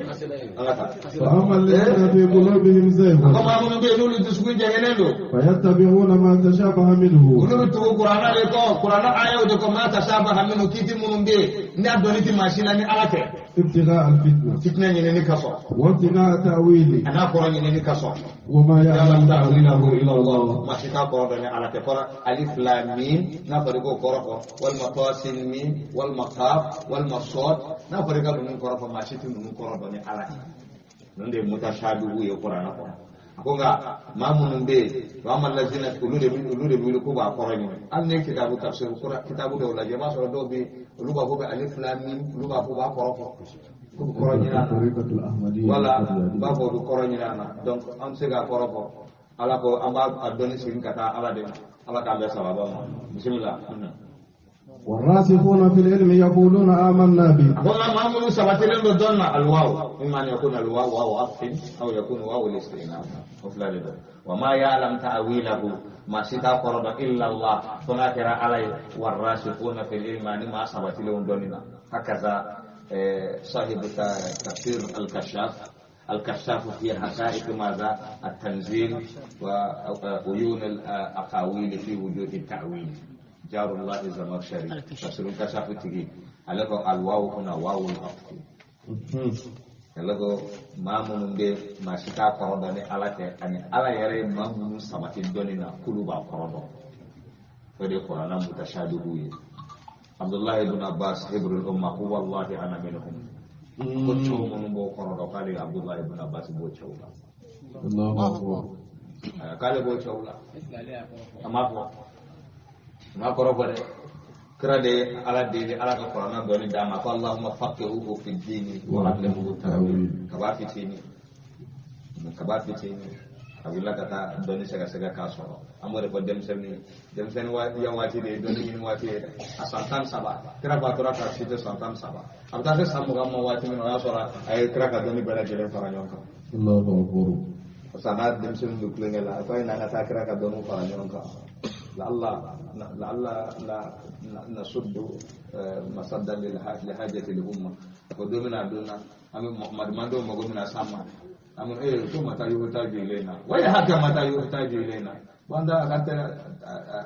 an ka taa. Fa amma allazina fi qulubihim zayghun. A ko maa minnu bɛ yen n'olu dusukun jɛngɛnnen don. Fa yattabi'una ma tashabaha minhu. Olu bɛ tugu kuranna de kɔ, kuranna ayaw de kɔ, ma tashabaha minhu, kiiti minnu bɛ yen n'a dɔnni tɛ maa si la ni Ala tɛ. Ibtigha al-fitna. Fitna ɲinini kasɔn. Wa ibtigha ta'wili. A n'a kɔrɔ ɲinini kasɔn. Wa ma ya'lamu ta'wilahu illa Allah. Maa si t'a kɔrɔ dɔn ni Ala tɛ. Kɔrɔ alif lam mim, n'a fɔra i k'o kɔrɔ fɔ, walima ta sin mim, walima qaf, walima sad, n'a fɔra i ka ninnu kɔrɔ fɔ, maa si tɛ ninnu kɔrɔ dɔn ni Ala ye. Ninnu de ye mutashabihu ye kuranɛ kɔnɔ. A ko nka maa minnu bɛ yen, wa amma allazina, olu de bɛ wuli k'u b'a kɔrɔ ɲini. Hali ni ye kitabu tafsir kitabu dɔw lajɛ, i b'a sɔrɔ dɔw bɛ yen, olu b'a fɔ bɛ alif lam mim, olu b'a fɔ u b'a kɔrɔ fɔ. K'u bɛ kɔrɔ ɲini a na. Wala u b'a fɔ u bɛ kɔrɔ ɲini a na. Donc an bɛ se k'a kɔrɔ fɔ. Ala ko an b'a dɔnni segin ka taa Ala de ma. Ala k'an bɛn sababa ma. Bisimila. والراسخون في العلم يقولون آمنا به. والله ما من سبتين دون الواو، إما أن يكون الواو واو عطف أو يكون واو الاستئناف. وما يعلم تأويله ما ستا قرب إلا الله فنكر عليه. والراسخون في العلم أن ما سبتين دوننا. هكذا صاحب تفسير الكشاف، الكشاف في حقائق ماذا؟ التنزيل وعيون الأقاويل في وجوه التأويل. جار الله الزمخشري تفسير الكشاف تجي علىكو الواو هنا واو العطف. علىكو ما من به ما شتا قرضني على أن على يرى ما من سمات الدنيا كلها قرض. فدي قرآن متشابه. عبد الله بن عباس حبر الأمة هو والله أنا منهم. كنت من بو قرض قال عبد الله بن عباس بو تشولا. الله أكبر. قال بو تشولا. أما هو ma kɔrɔ fɔ dɛ, kira de ye Ala deli, Ala ka kuranɛ dɔnni d'a ma, ko Allahumma faqihuhu fi dini wa allimhu ta'wil. Kaba fitini, a wulila ka taa dɔnni sɛgɛsɛgɛ k'a sɔrɔ. An b'o de fɔ denmisɛnnin ye, denmisɛnnin yan waati de ye dɔnni ɲini waati ye dɛ. A san 13, kira fa tora ka si tɛ san 13, a bɛ taa se san 20 ma waati min na, o y'a sɔrɔ a ye kira ka dɔnni bɛɛ lajɛlen fara ɲɔgɔn kan. Allahu akbar. Parce que a n'a denmisɛnninw bɛ kulonkɛ la, a ko a ye n'an ka taa kira ka dɔnniw fara ɲɔgɔn kan. لعل لا نسد مسدا لحاجة الأمة. ودومنا دونا أم محمد ما دوم مغمنا سما أم إيه ثم تيوتا جيلنا ويا هكا ما تيوتا جيلنا باندا أكتر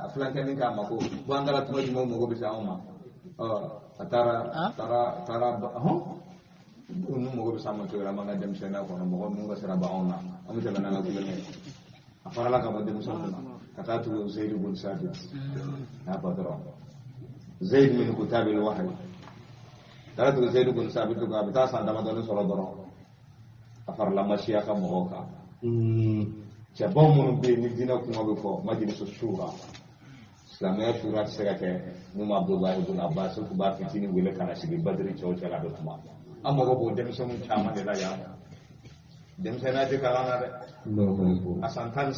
أفلان كنين كامكو باندا لا تمشي مو مغو بسامة ترى ترى ترى هم ninnu mago bɛ s'an ma cogo la, an b'an ka denmisɛnninya kɔnɔ, mɔgɔ minnu ka sira b'anw na, an bɛ tɛmɛ n'an ka kulonkɛ ye. A farala ka bɔ denmisɛnninw na ka taa tugu Zeyid bun Sabit n'a patron Zeyid min kutabil wahyi, taara tugu Zeyid bun Sabit ko a bɛ taa san damadɔni sɔrɔ dɔrɔn a farala masiya ka mɔgɔw kan. Cɛbaw minnu bɛ yen ni diinɛ kuma bɛ fɔ majilisu shura Silamɛya sura tɛ se ka kɛ n'u ma Abudulayi ibn Abbas k'u b'a fitinin wele ka na sigi Badiri cɛw cɛ la bɛ kuma. An mago b'o denmisɛnninw caman de la yan. Denmisɛnninya tɛ kalan na dɛ. A san 13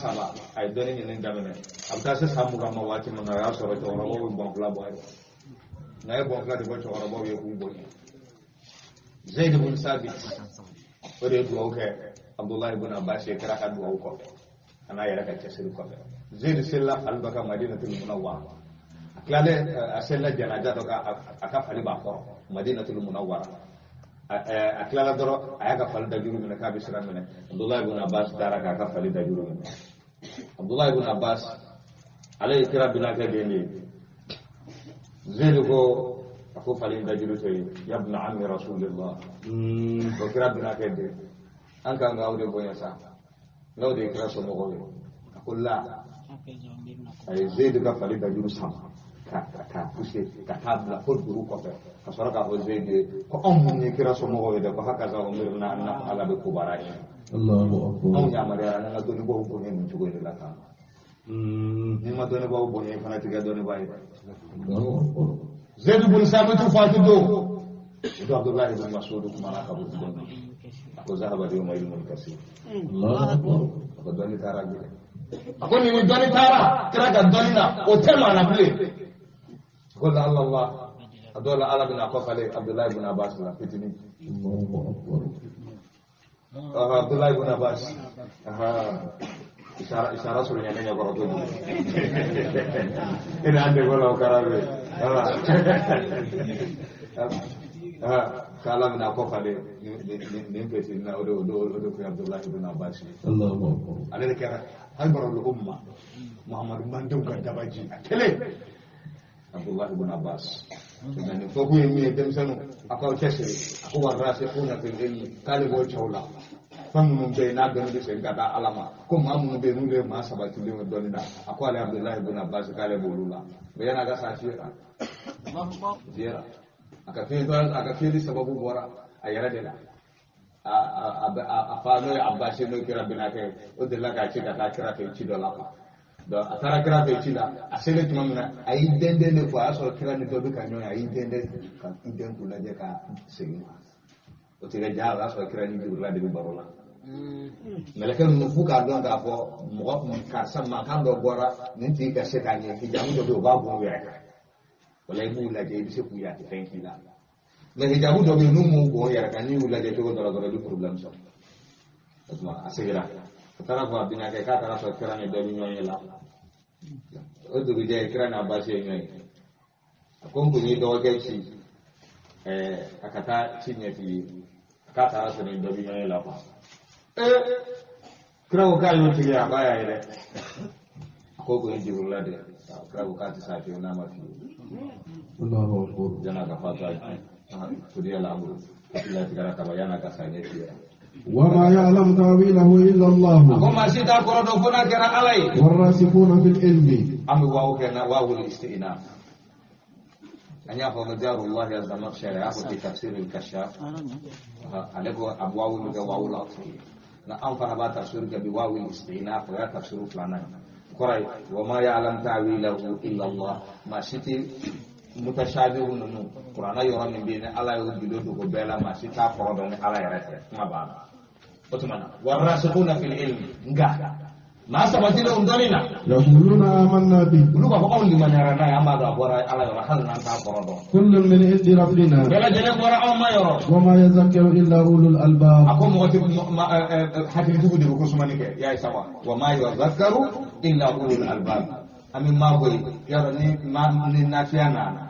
a ye dɔnni ɲini daminɛ. A bɛ taa se san 20 ma waati min na, o y'a sɔrɔ cɛkɔrɔbaw bɛ bɔnfila bɔ a ye. N'a ye bɔnfila de bɔ cɛkɔrɔbaw ye k'u bonya. Zayd ibn Sabit o de ye dugawu kɛ Abudulayi ibn Abbas ye kira ka dugawu kɔfɛ. A n'a yɛrɛ ka cɛsiri kɔfɛ. Zayd selila fali dɔ kan Madinatul Munawwara. A tilalen a selila janaja dɔ kan, a ka fali b'a kɔrɔ Madinatul Munawwara. A tilala dɔrɔn a y'a ka fali dajuru minɛ k'a bɛ sira minɛ. Abudulayi ibn Abbas taara k'a ka fali dajuru minɛ. Abudulayi ibn Abbas ale ye kira binakɛ den de ye. Zayd ko a ko fali in dajuru to yen, yabna ammi rasulillah. O kira binakɛ den, an kan k'aw de bonya sa, n'aw de ye kira somɔgɔw ye. A ko la, a ye Zayd ka fali dajuru sama ka pousser ka taa bila fo dugu kɔfɛ, ka sɔrɔ k'a fɔ Zayd ye ko anw minnu ye kira somɔgɔw ye dɛ, ko hakaza umirna an naf'ala bi kubara ye. Anw yamaruyara n'an ka dɔnnibaaw bonya nin cogo in de la kan. N'i ma dɔnnibaaw bonya, i fana tɛ kɛ dɔnnibaa ye. Zayd ibn Sabit fatu don, o don Abudulayi ibn Mas'ud kumana ka bɔ dɔn, a ko zahaba al-yawma ilmun kasir. A ko dɔnni taara bi dɛ. A ko nin ni dɔnni taara kira ka dɔnni na, o tɛ maa na bilen. A ko la Allah, a dɔw la Ala bɛna kɔfale Abudulayi ibn Abbas la fitinin. Abudulayi ibn Abbas, isara surunya ne ɲɛkɔrɔ kojugu. I n'an dego la o kɛra bi. K'Ala bɛna kɔfale nin fitinin na, o de kun ye Abudulayi ibn Abbas ye. Ale de kɛra habarul umma, Muhammadu mandenw ka dabaji a kelen, Abudulayi ibn Abbas. Nin fɔ kun ye min ye, denmisɛnninw a k'aw cɛsiri. A ko warasikhuna fil ilmi, k'ale b'o cɛw la. Fɛn minnu bɛ yen n'a dɔnni bɛ segin ka taa Ala ma, ko maa minnu bɛ yen n'olu ye maa sabatilenw ye dɔnni na, a ko ale Abudulayi ibn Abbas k'ale b'olu la. Mɛ yan'a ka sa, a fiyɛra. Fiyɛra. A ka fiyɛli sababu bɔra a yɛrɛ de la. A fa n'o ye Abbas ye, n'o ye kira binakɛ ye, o delila k'a ci ka taa kira fɛ ci dɔ la quoi. Donc a taara kira fɛ ci la, a selen tuma min na, a y'i dɛndɛn de fɔ, a y'a sɔrɔ kira ni dɔ bɛ ka ɲɔgɔn ye, a y'i dɛndɛn ka i dɛn k'u lajɛ ka segin. O tɛ kɛ ja, o y'a sɔrɔ kira ni Jibirila de bɛ baro la. Mɛlɛkɛ ninnu f'u k'a dɔn k'a fɔ mɔgɔ karisa mankan dɔ bɔra nin tigi ka se k'a ɲɛ, hijabu dɔ bɛ yen o b'a bɔn u yɛrɛ kan. O la i b'u lajɛ, i bɛ se k'u ye, a tɛ fɛn k'i la. Mɛ hijabu dɔ bɛ yen n'u m'u bɔn u yɛrɛ kan, n'i y'u lajɛ cogo dɔ la dɔrɔn, i bɛ problème sɔrɔ. O tuma a seginna, a taara fɔ a binakɛ k'a taara sɔrɔ kira ni dɔ bɛ ɲɔgɔn ye la. O dugujɛ kira ni Abbas ye ɲɔgɔn ye. A ko n kun y'i dɔgɔkɛ ci a ka taa ci ɲɛf'i ye, k'a taara sɔrɔ ni dɔ bɛ ɲɔgɔn ye la quoi. Kira ko k'a y'o tigi ye, a k'a y'a ye dɛ. A ko ye Jibirila de ye. Kira ko k'a tɛ se a fiyewu n'a ma f'i ye. Yan'a ka fatu, a kudiya lamuru latigɛra kaba yan'a ka sa ɲɛ f'i ye. وما يعلم تاويله إلا الله. وما سيدا قرن فنا كرا علي. والراسخون في العلم. أم واو كنا واو الاستئناف. أن يفهم جار الله الزمخشري في تفسير الكشاف. عليه أبواو واو العطفية. أم فنبا تفسير بواو الاستئناف ويا تفسير فلان. قرأي وما يعلم تاويله إلا الله. ما سيتي mutashabihu nunu Qur'ana yɔrɔ min bɛ yen ni Ala y'o gindo dogo bɛɛ la, maa si t'a kɔrɔ dɔn ni Ala yɛrɛ tɛ. Kuma banna. O tuma na warasikhuna fil ilmi, nka maa sabatilenw dɔnni na, yaquluna amanna bi, olu b'a fɔ anw limaniyara n'a ye, an b'a dɔn a bɔra Ala yɔrɔ, hali n'an t'a kɔrɔ dɔn. Kullun min indi rabbina, bɛɛ lajɛlen bɔra anw ma yɔrɔ. Wa ma yazakkaru illa ulul albab. A ko mɔgɔ tɛ hakilitigiw de bɛ ko sumani kɛ, y'a ye sa wa. Wa ma yazakkaru illa ulul albab. An bɛ maa bɔ yen yɔrɔ ni ma ni nafiya nana,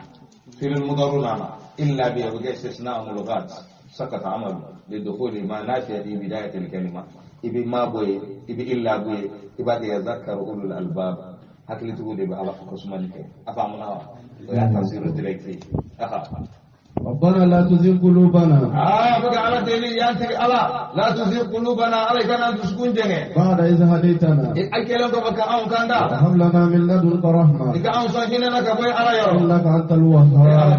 fi'il mudari nana, illa bi yabqa istisna mulghat sakata amalu li dukhuli ma nafiya fi bidayati al-kalima. I bɛ maa bɔ yen, i bɛ illa bɔ yen, i b'a kɛ yazakkaru ulul albab. Hakilitigiw de bɛ Ala ko sumani kɛ. A faamuna wa? O y'a tafsir direct ye. Aha. ربنا لا تزغ قلوبنا بقى على دليل يانتك الله لا تزغ قلوبنا عليك أن تسكن جنة بعد إذ هديتنا أكلم بك أو كندا وهب لنا من لدنك رحمة إذا أو سكينة لك بوي على يرو إنك أنت الوهاب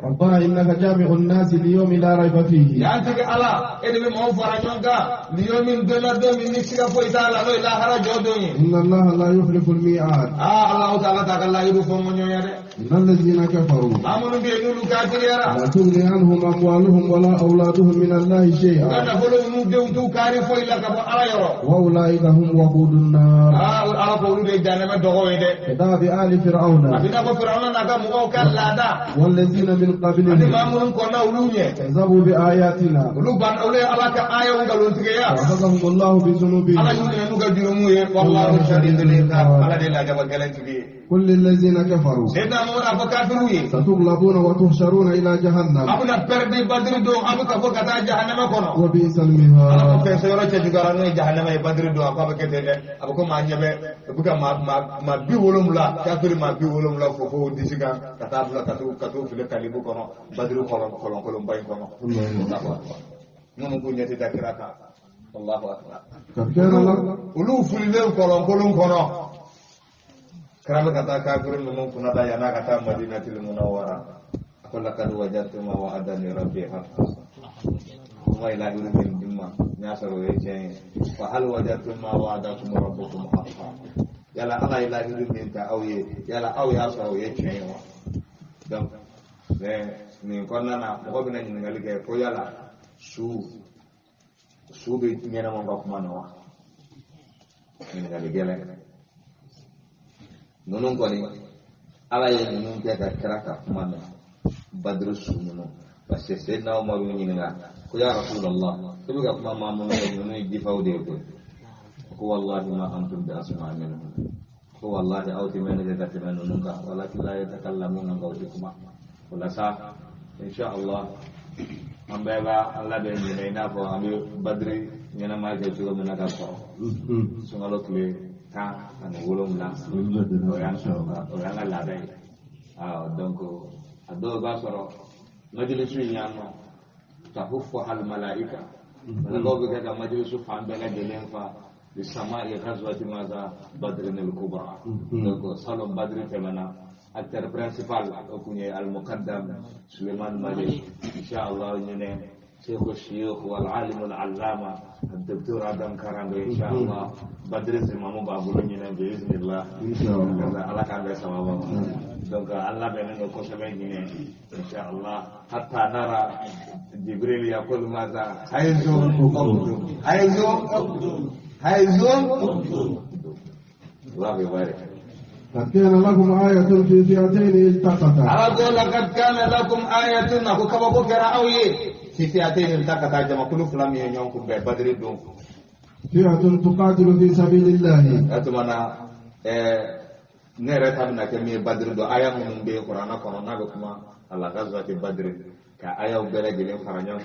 ربنا إنك جامع الناس ليوم لا ريب فيه يانتك الله إذا موفر نيونكا ليوم دون دون نسيا فويتا لا لا هرا جودوني إن الله لا يخلف الميعاد الله تعالى تعالى لا يخلف الميعاد إن الذين كفروا آمنوا بينولو لا تغني عنهم أموالهم ولا أولادهم من الله شيئا وأولئك هم وقود النار كدأب آل فرعون والذين من قبلهم كذبوا بآياتنا وأخذهم الله بذنوبهم والله شديد العقاب كل الذين كفروا ستغلبون وتحشرون إلى جهنم وبئس المهاد الله أكبر كرامة كتا كافرين من كنا داينا كتا مدينة المنورة أقول لك وجدت ما وعدني ربي حقا وما إلى من دم ناصر ويجين فهل وجدتم ما وعدكم ربكم حقا يلا الله إلى من تأوي يلا أو يا سو يجين donc ni konna na mɔgɔ bɛna ɲininkali kɛ ko yala su bɛ ɲɛnama ka kuma na wa ɲininkali gɛlɛn ninnu kɔni ala ye ninnu kɛ ka kira ka kuma mɛn Badru su ninnu parce que Seydina Umaru ɲininka ko ya Rasulallah i bɛ ka kuma maa minnu ye ninnu ye jifaw de ye koyi ko wallahi ma antum bi asma minhum ko wallahi aw tɛ mɛnni kɛ ka tɛmɛ ninnu kan walakin la yatakallamuna nka u tɛ kuma o la sa inshallah an bɛɛ b'a an labɛn ɲinɛ i n'a fɔ an bɛ Badri ɲɛnamaya kɛ cogo min na ka kɔrɔ sunkalo tile 17 o y'an ka laada ye donc a dɔw b'a sɔrɔ majilisu in yan nɔ tahuffuha al-malaika malakaw bɛ kɛ ka majilisu fan bɛɛ lajɛlen fa bisama'i ghazwati maza badrin al-kubra donc salon Badri tɛmɛna acteur principal o kun ye al-muqaddam Suleiman Mali inshallah ɲinɛ شيخ الشيوخ والعالم العلامة الدكتور آدم كرامي إن شاء الله بدر زمامو بابولو بإذن الله إن شاء الله الله كان بسببه donc الله بيننا كوسمين إن شاء الله حتى نرى جبريل يقول ماذا هيزوم أقدم هيزوم أقدم هيزوم أقدم الله يبارك قد كان لكم آية في فئتين التقتا أقول لقد كان لكم آية أكو كبابو كراوي في فئتين التقتا جمع كل فلام ينكم بدر دون فئة تقاتل في سبيل الله أتمنى نرى تمنا كمية بدر دو آية من بين القرآن كنا بكما على غزوة بدر كآية وبلا جلين فرنجان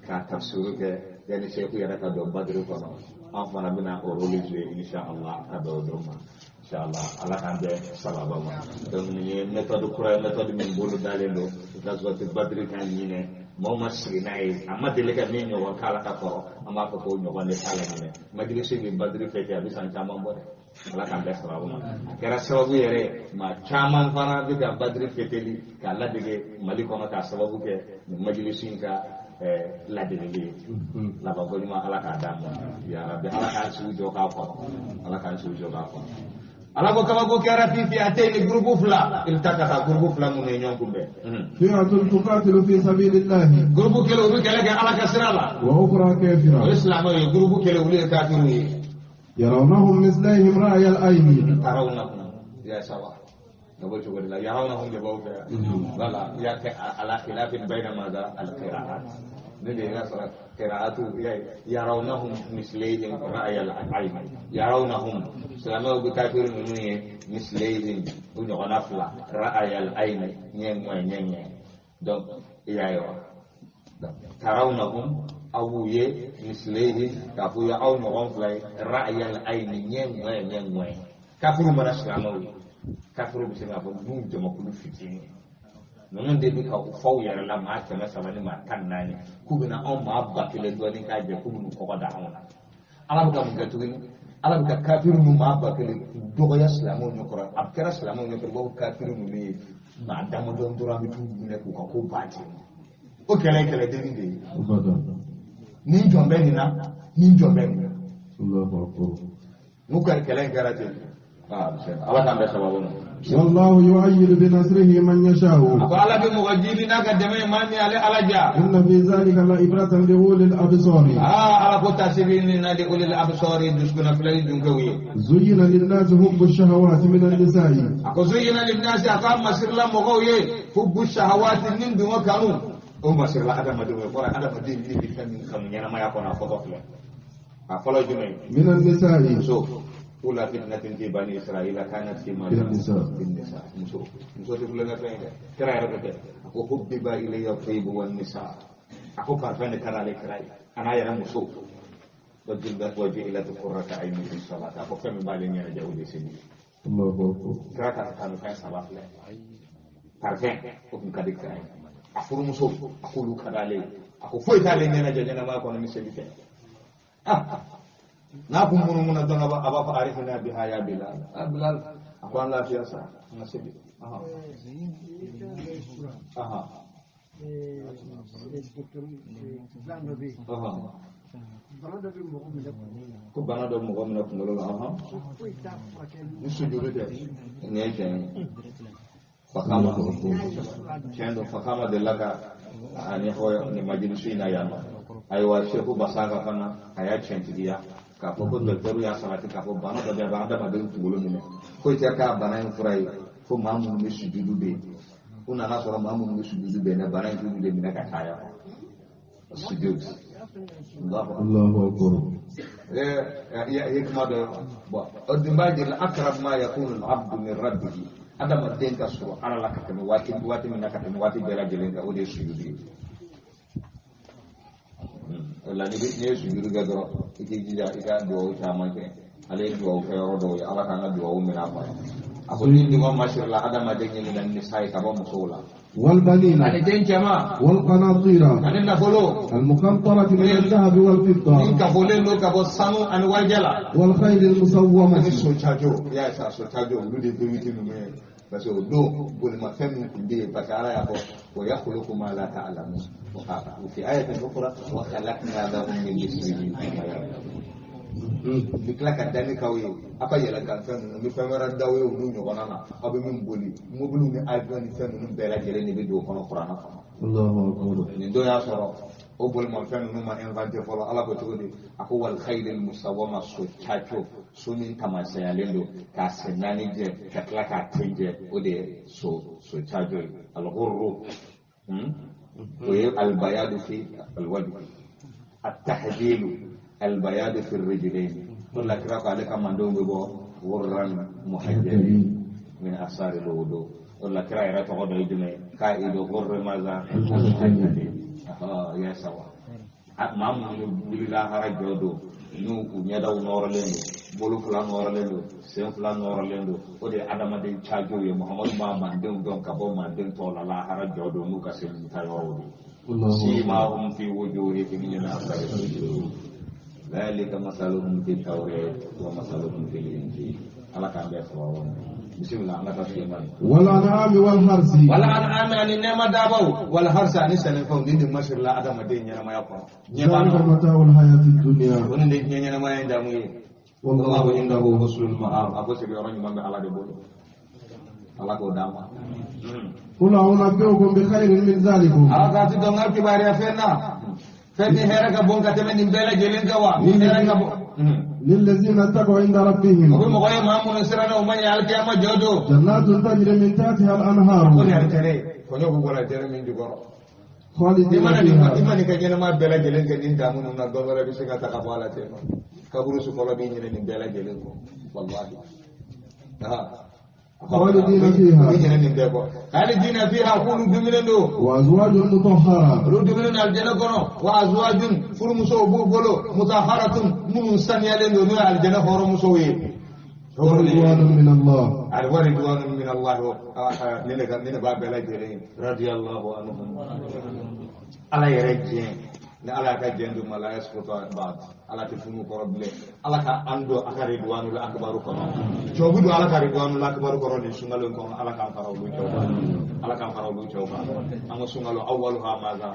كتفسير يعني شيخ يرى كدو بدر كنا أفضل بنا أورولي إن شاء الله كدو درما إن شاء الله الله كان به سبب ما donc ni méthode kura méthode min bolo dalen do غزوة بدر kan ɲinɛ maaw ma sigi n'a ye a ma deli ka min ɲɔgɔn k'a la ka kɔrɔ an b'a fɔ ko ɲɔgɔn de t'a la ɲinɛ majilisi bɛ Badri fɛ kɛ a bɛ san caman bɔ dɛ ala k'an bɛɛ sababu ma a kɛra sababu yɛrɛ maa caman fana bɛ ka Badri fɛteli k'a ladege Mali kɔnɔ k'a sababu kɛ nin majilisi in ka ladegeli ye labanko ɲuman ala k'a d'an ma ya Rabbi ala k'an siw jɔ k'a kɔrɔ ala k'an siw jɔ k'a kɔrɔ ala ko kabako kɛra fi fi'atayn groupe fila iltaqata groupe fila minnu ye ɲɔgɔn kunbɛn fi'atun tuqatilu fi sabilillahi groupe kelen u bɛ kɛlɛ kɛ ala ka sira la wa ukhra kafira o ye silamɛw ye groupe kelen olu ye kafiriw ye yarawnahum mislayhim ra'yal ayni tarawnahum ya sawa gabo cogo de la yarawnahum de b'aw fɛ wala ya kɛ ala khilafin bayna maza al-qira'at ne de y'a sɔrɔ qira'atu yarawnahum mislayhim ra'yal ayni yarawnahum silamɛw bɛ kafiri ninnu ye mislayhim u ɲɔgɔnna fila ra'yal ayni ɲɛ ŋɔɛ ɲɛ ɲɛ donc i y'a ye wa tarawnahum aw b'u ye mislayhim k'a fɔ aw ɲɔgɔn fila ye ra'yal ayni ɲɛ ŋɔɛ ɲɛ ŋɔɛ kafiriw mana silamɛw ye kafiru bɛ se k'a fɔ ninnu jamakulu fitinin Ninnu de bɛ ka u faw yɛrɛ la maa 300 ni maa 14 k'u bɛna anw maa 1000 dɔɔnin k'a jɛ k'u bɛn'u kɔgɔ da anw na. Ala bɛ ka mun kɛ tuguni? Ala bɛ ka kafiri ninnu maa 1000 dɔgɔya silamɛw ɲɛkɔrɔ. A kɛra silamɛw ɲɛkɔrɔ, u b'a fɔ kafiri ninnu ye maa damadɔ dɔrɔn an bɛ t'u minɛ k'u ka ko ban ten. O kɛlɛ ye kɛlɛdenni de ye. Ni jɔn bɛ nin na, ni jɔn bɛ nin na. N'u ka kɛlɛ in kɛra ten. Ala k'an bɛɛ sababu ma. والله يؤيد بنصره من يشاء. قال بمغجيل ناك دمي ماني على على جا. إن في ذلك لعبرة لأولي الأبصار. على كتا سبيل لأولي الأبصار دسكنا فلان دنكوي. زين للناس حب الشهوات من النساء. زين للناس أقام مسير لا مغوي حب الشهوات من دون كانوا. أو مسير لا هذا ما دون قرآن هذا ما دين اللي كان من خمين أنا ما يكون أفضل فلان. أفضل جميع. من النساء. شوف. أولى فتنة في بني إسرائيل كانت في ماذا؟ النساء. النساء. muso tɛ kulonkɛ fɛn ye dɛ. Kira yɛrɛ ko tɛ. A ko hubbiba ilayya tayyibu wan nisa. A ko parfum de ka d'ale kira ye. A n'a yɛrɛ muso. Wa ju'ilat qurratu ayni fi salat. A ko fɛn min b'ale ɲɛnajɛ o de ye seli. Allahu akbar. Kira ka kanu fɛn saba filɛ. Parfum o kun ka di kira ye. A furumuso a k'olu ka d'ale ye. A ko foyi t'ale ɲɛnajɛ ɲɛnamaya kɔnɔ ni seli tɛ. N'a kun munumuna dɔrɔn a b'a fɔ arifina biha ya Bilal. A Bilal a ko an lafiya sa an ka seli. Ko bana dɔ mɔgɔ minɛ kunkolo la ni sujuru tɛ nin ye tiɲɛ ye. Fakama tiɲɛ don fakama delila ka a ɲɛfɔ nin majilisu in na yan nɔ. Ayiwa Seku Basaka fana a y'a tiɲɛtigiya k'a fɔ ko dɔkitɛriw y'a sabati k'a fɔ bana dɔ bɛ yen a bɛ adamaden kunkolo minɛ foyi tɛ k'a bana in fura ye fo maa minnu bɛ sujudu bɛ yen u nana sɔrɔ maa minnu bɛ sujudu bɛ yen dɛ bana in t'olu de minɛ ka caya sujud. Allahu akbar. Hikma dɔ bɔn o dun b'a jira akrab ma yakunu al-abdu min rabbihi adamaden ka sɔrɔ Ala la ka tɛmɛ waati min na ka tɛmɛ waati bɛɛ lajɛlen kan o de ye sujudu ye. O la n'i ye sujudu kɛ dɔrɔn i k'i jija i ka duwawu caman kɛ ale ye duwawu kɛ yɔrɔ dɔw ye Ala k'an ka duwawu minɛ a kɔnɔ. A ko ni dungɔ masirila adamaden ɲɛ min nisa ye ka bɔ musow la. والبنين ani den cɛman. والقناطير ani nafolo. المقنطرة من الذهب والفضة. Ni kafolen don ka bɔ sanu ani warijɛ la. والخيل المسومة. Ani socajo i y'a ye sa socajo olu de V8 ninnu ye. Parce que o don bolimafɛn min tun bɛ yen parce que Ala y'a fɔ wa yakhluqu ma la ta'lamun wa fi ayatin ukhra wa khalaqna lahum min mithlihi ma ya'lamun. N bɛ tila ka danni k'aw ye aw ka yɛlɛnkan fɛn ninnu n bɛ fɛn wɛrɛ d'aw ye olu ɲɔgɔnna na aw bɛ min boli mobiliw ni avion ni fɛn ninnu bɛɛ lajɛlen de bɛ don o kɔnɔ kuranɛ kɔnɔ. Nin don y'a sɔrɔ o bolimafɛn ninnu ma inventé fɔlɔ Ala ko cogo di a ko wal khaylil musawwama so caco so min taamasiyalen don k'a sen naani jɛ ka tila k'a ten jɛ o de ye so caco ye al-ghurru o ye al-bayadu fi al-wajhi at-tahjilu al-bayadu fi ar-rijlayn o la kira ko ale ka mandenw bɛ bɔ ghurran muhajjalin min asari al-wudu o la kira yɛrɛ tɔgɔ dɔ ye jumɛn ye qa'idu ghurri maza al-muhajjalin. Ya sawa maa minnu wulila hara jɔ don n'u u ɲɛdaw nɔrɔlen don bolo fila nɔrɔlen don sen fila nɔrɔlen don o de ye adamaden cajow ye Muhamadu b'a mandenw dɔn ka bɔ manden tɔw la lahara jɔ don n'u ka sen ta yɔrɔw de simahum fi wujuhihim min athari sujud dhalika masaluhum fi tawrat wa masaluhum fil injil. Ala k'an bɛɛ sababu ma. Bismillah an ka taa Sulemani. Wal an'ami wal harsi. Wal an'ami ani nɛɛma daabaw wal harsi ani sɛnɛfɛnw nin de masirila adamaden ɲɛnamaya kɔnɔ. Zalika mata'ul hayati dunya. O nin de diɲɛ ɲɛnamaya in damu ye. Wallahu indahu husnul ma'ab. A ko sigiyɔrɔ ɲuman bɛ Ala de bolo. Ala k'o d'an ma. Qul a'unabbi'ukum bi khairin min zalikum. Ala k'a ti dɔn n ka kibaruya fɛn na. Fɛn min hɛrɛ ka bon ka tɛmɛ nin bɛɛ lajɛlen kan wa? Min hɛrɛ ka bon. للذين اتقوا عند ربهم. جنات تجري من تحتها الأنهار. خالدين فيها. خالدين فيها. خالدين فيها كل دمنو. وأزواج مطهرة. ردمن الجنة كنو وأزواج فرمسو بولو مطهرة من سنيالين دون الجنة فرمسوي. ورضوان من الله. ورضوان من الله ne b'a bɛɛ lajɛlen radiyallahu anhum. Ala yɛrɛ diɲɛ ni ala ka diɲɛ d'u ma la yasqutu ba'd ala tɛ funu kɔrɔ bilen. Ala ka an don a ka ridwanul akbaru kɔnɔ. Cɛw bɛ don ala ka ridwanul akbaru kɔnɔ nin sunkalo in kɔnɔ. Ala k'an fara olu cɛw kan. Ala k'an fara olu cɛw kan. An ka sunkalo awwaluha maza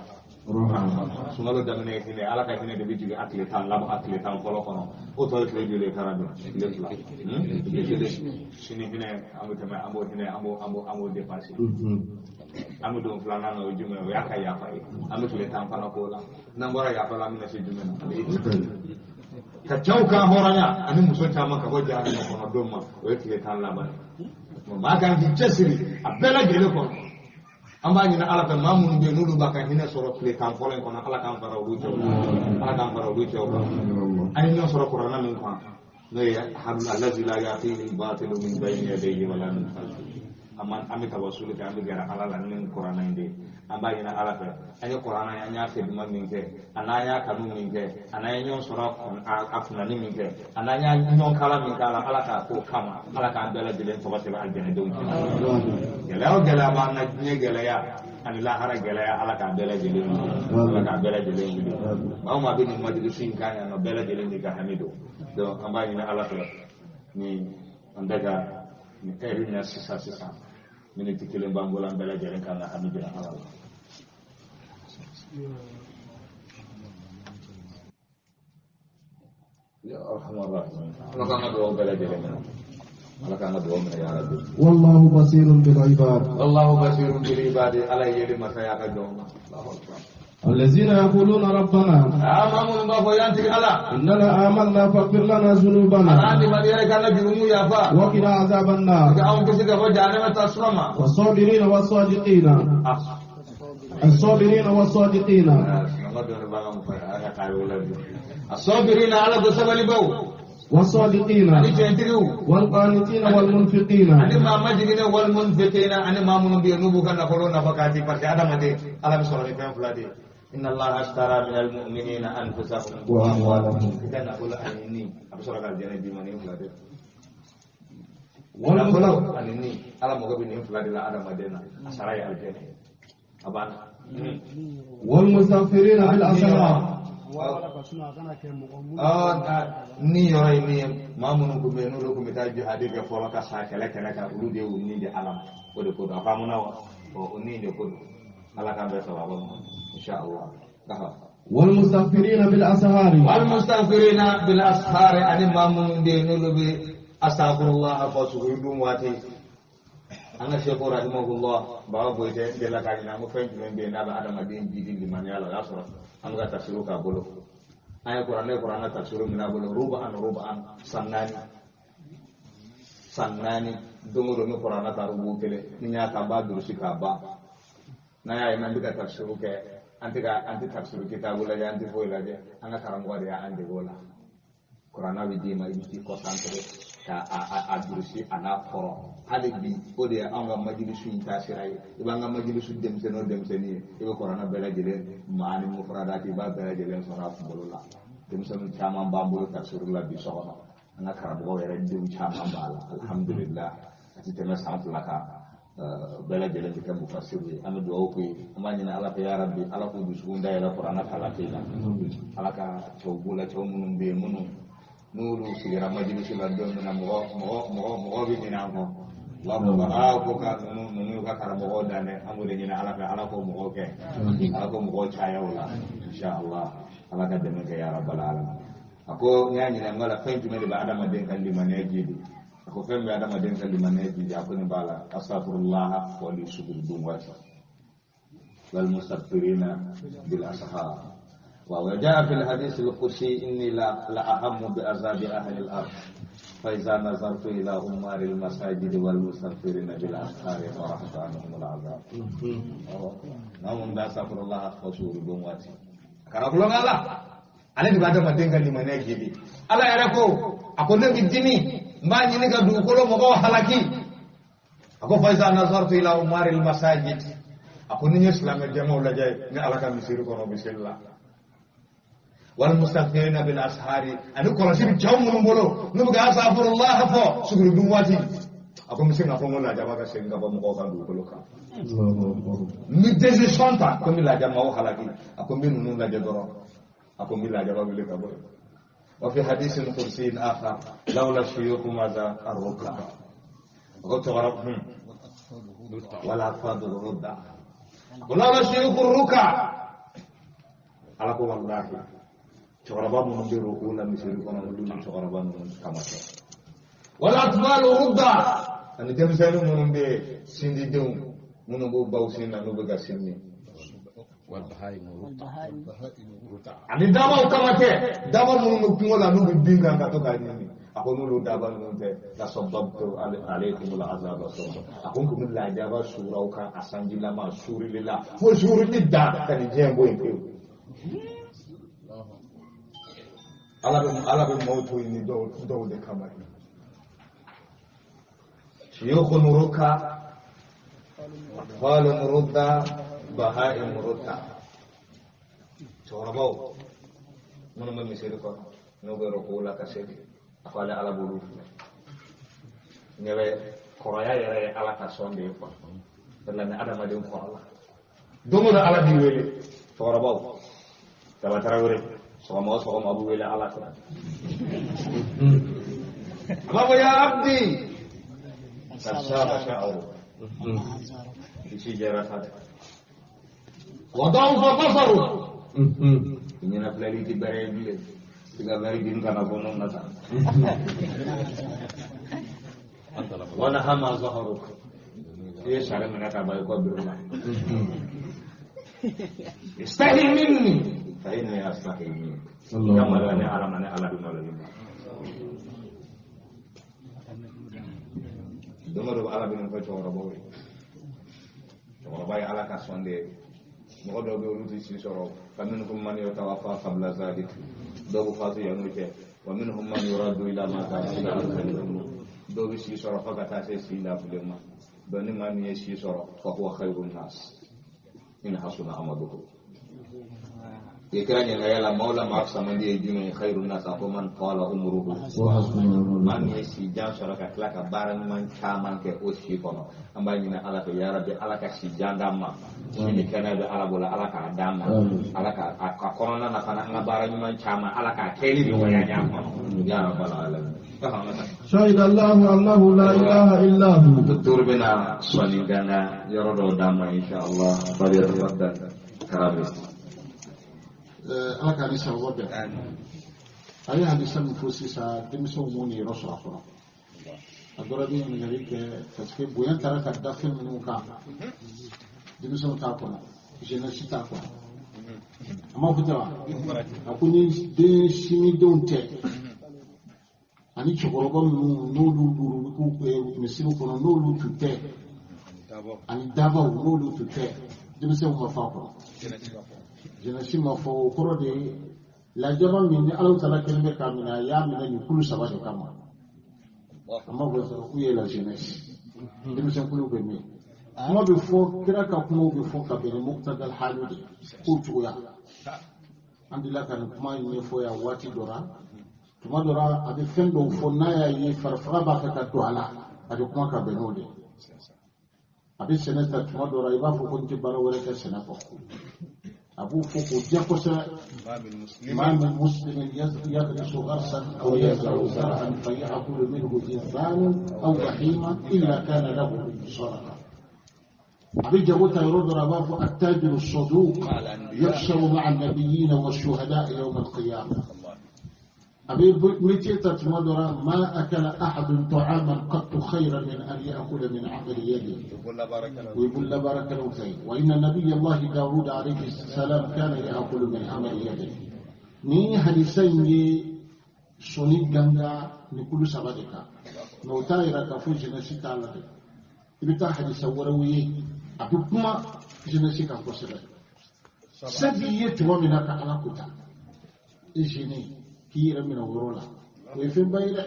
sunkalo daminɛ ye hinɛ. Ala ka hinɛ de bɛ jigin a tile 10 laban a tile 10 fɔlɔ kɔnɔ. O tɔ ye tile joli ye karan tile 2 tile 1 sini hinɛ an bɛ tɛmɛ an b'o hinɛ an b'o dépasser. An bɛ don filanan na o ye jumɛn ye? O y'a ka yafa ye. An bɛ tile 10 fana k'o la. N'an bɔra yafa la an bɛna se jumɛn na? Ka cɛw ka hɔrɔnya ani muso caman ka bɔ jahanama kɔnɔ don ma o ye tile 10 laban ye. Maa kan k'i cɛsiri a bɛɛ lajɛlen kɔnɔ. An b'a ɲini ala fɛ maa minnu bɛ yen n'olu b'a ka hinɛ sɔrɔ tile 10 fɔlɔ in kɔnɔ ala k'an fara olu cɛw kan. Ala k'an fara olu cɛw kan. An ye ɲɔgɔn sɔrɔ kuranna min kan n'o ye allazi la ya'tihi al-batilu min bayni yadayhi wala min khalfihi. An bɛ tawasuli kɛ an bɛ gɛrɛ ala la ni kuranna in de ye. An b'a ɲini ala fɛ an ye kuranna ye an y'a fɛduma min kɛ a n'an y'a kanu min kɛ a n'an ye ɲɔgɔn sɔrɔ a kunnani min kɛ a n'an y'a ɲɔgɔn kala min k'a la ala k'a k'o kama. Ala k'an bɛɛ lajɛlen tɔgɔ sɛbɛn alijɛnɛdenw cɛ. Gɛlɛya o gɛlɛya b'an na diɲɛ gɛlɛya ani lahara gɛlɛya ala k'a bɛɛ lajɛlen wuli. Ala k'a bɛɛ lajɛlen wuli. Maa o maa bɛ nin majilisi in kan yan nɔ bɛɛ lajɛlen de ka hami don. Donc an b'a ɲini ala fɛ ni an bɛ ka nin ɛri na sisan sisan miniti kelen b'an bolo an bɛɛ lajɛlen kan ka hami jira ala la. Ya arhamar rahimin. Ala k'an ka dugawu bɛɛ lajɛlen minɛ. Ala k'an ka dugawu minɛ ya Rabbi. Wallahu basirun bil ibad. Wallahu basirun bil ibad. Ala ye yeli masa y'a ka jɔnw na. Allahu akbar. الذين يقولون ربنا إننا آمنا فاغفر لنا ذنوبنا وقنا عذاب النار. والصابرين والصادقين الصابرين والصادقين الصابرين على والصادقين والقانتين والمنفقين إن الله اشترى من المؤمنين أنفسهم وأموالهم. إذا نقول أنني أبصر على الجنة بمن يفلد. ونقول أنني على مقابل يفلد لا أنا مدينة أسرع الجنة. أبان. والمستغفرين بالأسرار. Ni yɔrɔ ye min ye maa minnu tun bɛ yen n'olu tun bɛ taa jihadi kɛ fɔlɔ ka sa kɛlɛ kɛnɛ kan olu de y'u ni di Ala ma o de ko don a faamuna wa o ni de ko don Ala k'an bɛɛ sababu ma insha Allah. والمستغفرين بالأسحار والمستغفرين بالأسحار ani maa minnu bɛ yen n'olu bɛ astaghfirullah fɔ suguri dun waati an ka seko rahimahullah baba Boyite n delila k'a ɲininka ko fɛn jumɛn bɛ yen n'a bɛ adamaden jidi limaniya la o y'a sɔrɔ an bɛ ka tafsiru k'a bolo. An ye kuranɛ kuranɛ tafsiru minɛ a bolo ruba'an ruba'an san naani don o don ni kuranɛ ta rubu kelen ni n y'a ta n b'a durusi k'a ban n'an y'a ye n'an bɛ ka tafsiru kɛ an tɛ tafsiru kitabu lajɛ an tɛ foyi lajɛ an ka karamɔgɔ de y'an dege o la kuranɛ bɛ d'i ma i bɛ t'i kɔsantere ka a durusi a n'a kɔrɔ hali bi o de ye anw ka majilisu in taasira ye i b'an ka majilisu denmisɛnnin o denmisɛnnin ye i bɛ kuranɛ bɛɛ lajɛlen maa ni mufradati i b'a bɛɛ lajɛlen sɔrɔ a kunkolo la denmisɛnnin caman b'an bolo tafsiru la bi so kɔnɔ an ka karamɔgɔw yɛrɛ denw caman b'a la alhamdulillah a ti tɛmɛ san 2 kan bɛɛ lajɛlen bɛ kɛ mufasiru ye an bɛ dugawu k'u ye an b'a ɲini Ala fɛ ya Rabbi Ala k'u dusukun dayɛlɛ kuranɛ kalansen na Ala ka cɛw b'u la cɛw minnu bɛ yen minnu n'olu sigira majilisi la don min na mɔgɔ bɛ ɲinɛ an kɔ u b'a fɔ aa ko ka ninnu y'u ka karamɔgɔw dan dɛ an b'o de ɲini Ala fɛ Ala k'o mɔgɔw kɛ Ala k'o mɔgɔw caya o la inshallah Ala ka dɛmɛ kɛ ya rabbal alamin. A ko n y'a ɲininka n ko la fɛn jumɛn de bɛ adamaden ka limaniya jidi a ko fɛn bɛ adamaden ka limaniya jidi a ko nin b'a la astaghfirullah wa li suguri dun waati wal mustaghfirina bil ashar. وجاء في الحديث القدسي إني لا أهم بعذاب أهل الأرض فإذا نظرت إلى عمار المساجد والمستغفرين بالأسحار طرحت عنهم العذاب. نعم استغفر الله فسور بمواتي. Kana kulon Allah. Ale de b'a adamaden ka limaniya jidi. Ala yɛrɛ ko a ko ne bɛ dimi n b'a ɲini ka dugukolo mɔgɔw halaki. A ko fa iza nazartu ila umar al masajid. A ko ni n ye silamɛ jamaw lajɛ ni Ala ka misiri kɔnɔ misiri la. Wal mustaghfirina bil ashari ani kɔlɔsi bɛ cɛw minnu bolo n'u bɛ ka astaghfirullah fɔ suguri dun waati a ko n bɛ se k'a fɔ n ko lajaba ka segin ka bɔ mɔgɔw kan dugukolo kan n bɛ décision ta ko n bɛ lajaba halaki a ko n bɛ ninnu lajɛ dɔrɔn a ko n bɛ lajaba wuli ka bɔ yen. Wa fi hadisin qudsiyin akhar lawla shuyukhu maza arruka a ko cɛkɔrɔba wala atfalu rudda wala shuyukhu ruka ala ko wallahi cɛkɔrɔba minnu bɛ ruku la misiri kɔnɔ olu ni cɛkɔrɔba ninnu kama tɛ wala atfalu rudda ani denmisɛnnin minnu bɛ sindidenw minnu b'u baw sin na n'u bɛ ka sin min ani dabaw kama tɛ daba minnu bɛ kungo la n'u bɛ bin kan ka to k'a ɲimi a ko n'olu daba ninnu tɛ la sababtu alaykum al-azaba sɔrɔ a ko n tun bɛ lajaba suuraw kan a sanjilama suurili la fo suurili dan ka nin diɲɛ bɔ yen pewu. Ala bɛ maaw to yen ni dɔw de kama ye. Shuyukhun ruka atfalun rudda baha'im rudda cɛkɔrɔbaw minnu bɛ misiri kɔnɔ n'u bɛ ruku la ka seli a ko ale ala b'olu filɛ ɲɛ bɛ kɔrɔya yɛrɛ ye ala ka sɔn de ye kuwa o la ni adamaden kɔrɔla don o don ala b'i wele cɛkɔrɔbaw Daba Tarawele sɔgɔma o sɔgɔma a b'u wele ala fɛ a b'a fɔ ya abdi karisa sha'ru i si jɛra sa dɛ wa da'ufa basaru i ɲɛna filɛli ti bɛrɛ ye bilen i ka wɛri bin kana fɔ nɔ na ta wa nahama zaharuk i ye sari minɛ ka ban i kɔ biri la istahi minni fa inni astahi mink i ka maloya ne ala ma ne ala bɛ maloya i ma don o don ala bɛ nin fɔ cɛkɔrɔbaw ye cɛkɔrɔba ye ala ka sɔn de ye mɔgɔ dɔw bɛ olu tɛ si sɔrɔ fa minhum man yutawaffa qabla zalik dɔw bɛ fatu yan'o cɛ wa minhum man yuraddu ila ma ila arzalil umur dɔw bɛ si sɔrɔ fo ka taa se si lafilen ma donc ni maa min ye si sɔrɔ fa huwa khayrun nas in hasuna amaluhu i kira ɲininka yala maaw la maa fisamandi ye jumɛn ye khayrun nas a ko man tala umruhu maa min ye si jan sɔrɔ ka tila ka baara ɲuman caman kɛ o si kɔnɔ an b'a ɲini ala fɛ ya rabbi ala ka si jan d'an ma si ni kɛnɛya bɛ ala bolo ala k'a d'an ma ala ka a kɔnɔna na fana an ka baara ɲuman caman ala k'a kɛli nɔgɔya ɲa kɔnɔ ya rabbal alamin. شهد الله أنه لا إله إلا هو. Docteur bɛna sɔnni ganga yɔrɔ dɔw d'an ma inshallah falyatafaddal karami. Ala k'a ni sababu bɛn. A ye hadisa min fɔ sisan denmisɛnw m'u niyɔrɔ sɔrɔ a kɔnɔ. A dɔ la bɛ ɲininkali kɛ parce que bonya taara ka da fɛn minnu kan denmisɛnw t'a kɔnɔ jeunesse t'a kɔnɔ. A ma fɔ ten wa? A ko ni den simidenw tɛ ani cɛkɔrɔba minnu n'olu b'u misiri kɔnɔ n'olu tun tɛ ani dabaw n'olu tun tɛ denmisɛnw ma fɔ a kɔnɔ jeunesse ma fɔ o kɔrɔ de ye lajaba min ni Alahu taala kɛlen bɛ k'a minɛ a y'a minɛ nin kulu saba de kama a ma fɔ k'u ye la jeunesse denmisɛn kulu bɛ min kuma bɛ fɔ kira ka kumaw bɛ fɔ ka bɛn ni muqtadal halu de k'o cogoya an delila ka nin kuma in ɲɛfɔ yan waati dɔ la tuma dɔ la a bɛ fɛn dɔw fɔ n'a y'a ye farifaga b'a fɛ ka don a la a bɛ kuma ka bɛn n'o de ye a bɛ sɛnɛ ta tuma dɔ la i b'a fɔ ko n tɛ baara wɛrɛ kɛ sɛnɛ kɔ a b'o fɔ k'o diya kosɛbɛ ma min muslimin yaghrisu gharsan aw yazra'u zar'an faya'kulu minhu insanun aw bahima illa kana lahu sadaqa a bɛ jago ta yɔrɔ dɔ la a b'a fɔ attajiru saduq yahsharu ma'a an-nabiyyina wash-shuhada'i yawm al-qiyamah أبي متى تمدر ما أكل أحد طعاما قط خيرا من أن يأكل من عمل يده ويقول لا بارك له فيه وإن نبي الله داود عليه السلام كان يأكل من عمل يده ni hadisa in ye sɔnni ganga ni kulu saba de kan mɛ o t'a yira k'a fɔ jeunesse t'a la dɛ i bɛ taa hadisa wɛrɛw ye a bɛ kuma jeunesse kan kosɛbɛ se b'i ye tuma min na ka ala ko ta i jeune k'i yɛrɛ minɛ o yɔrɔ la o ye fɛnba ye dɛ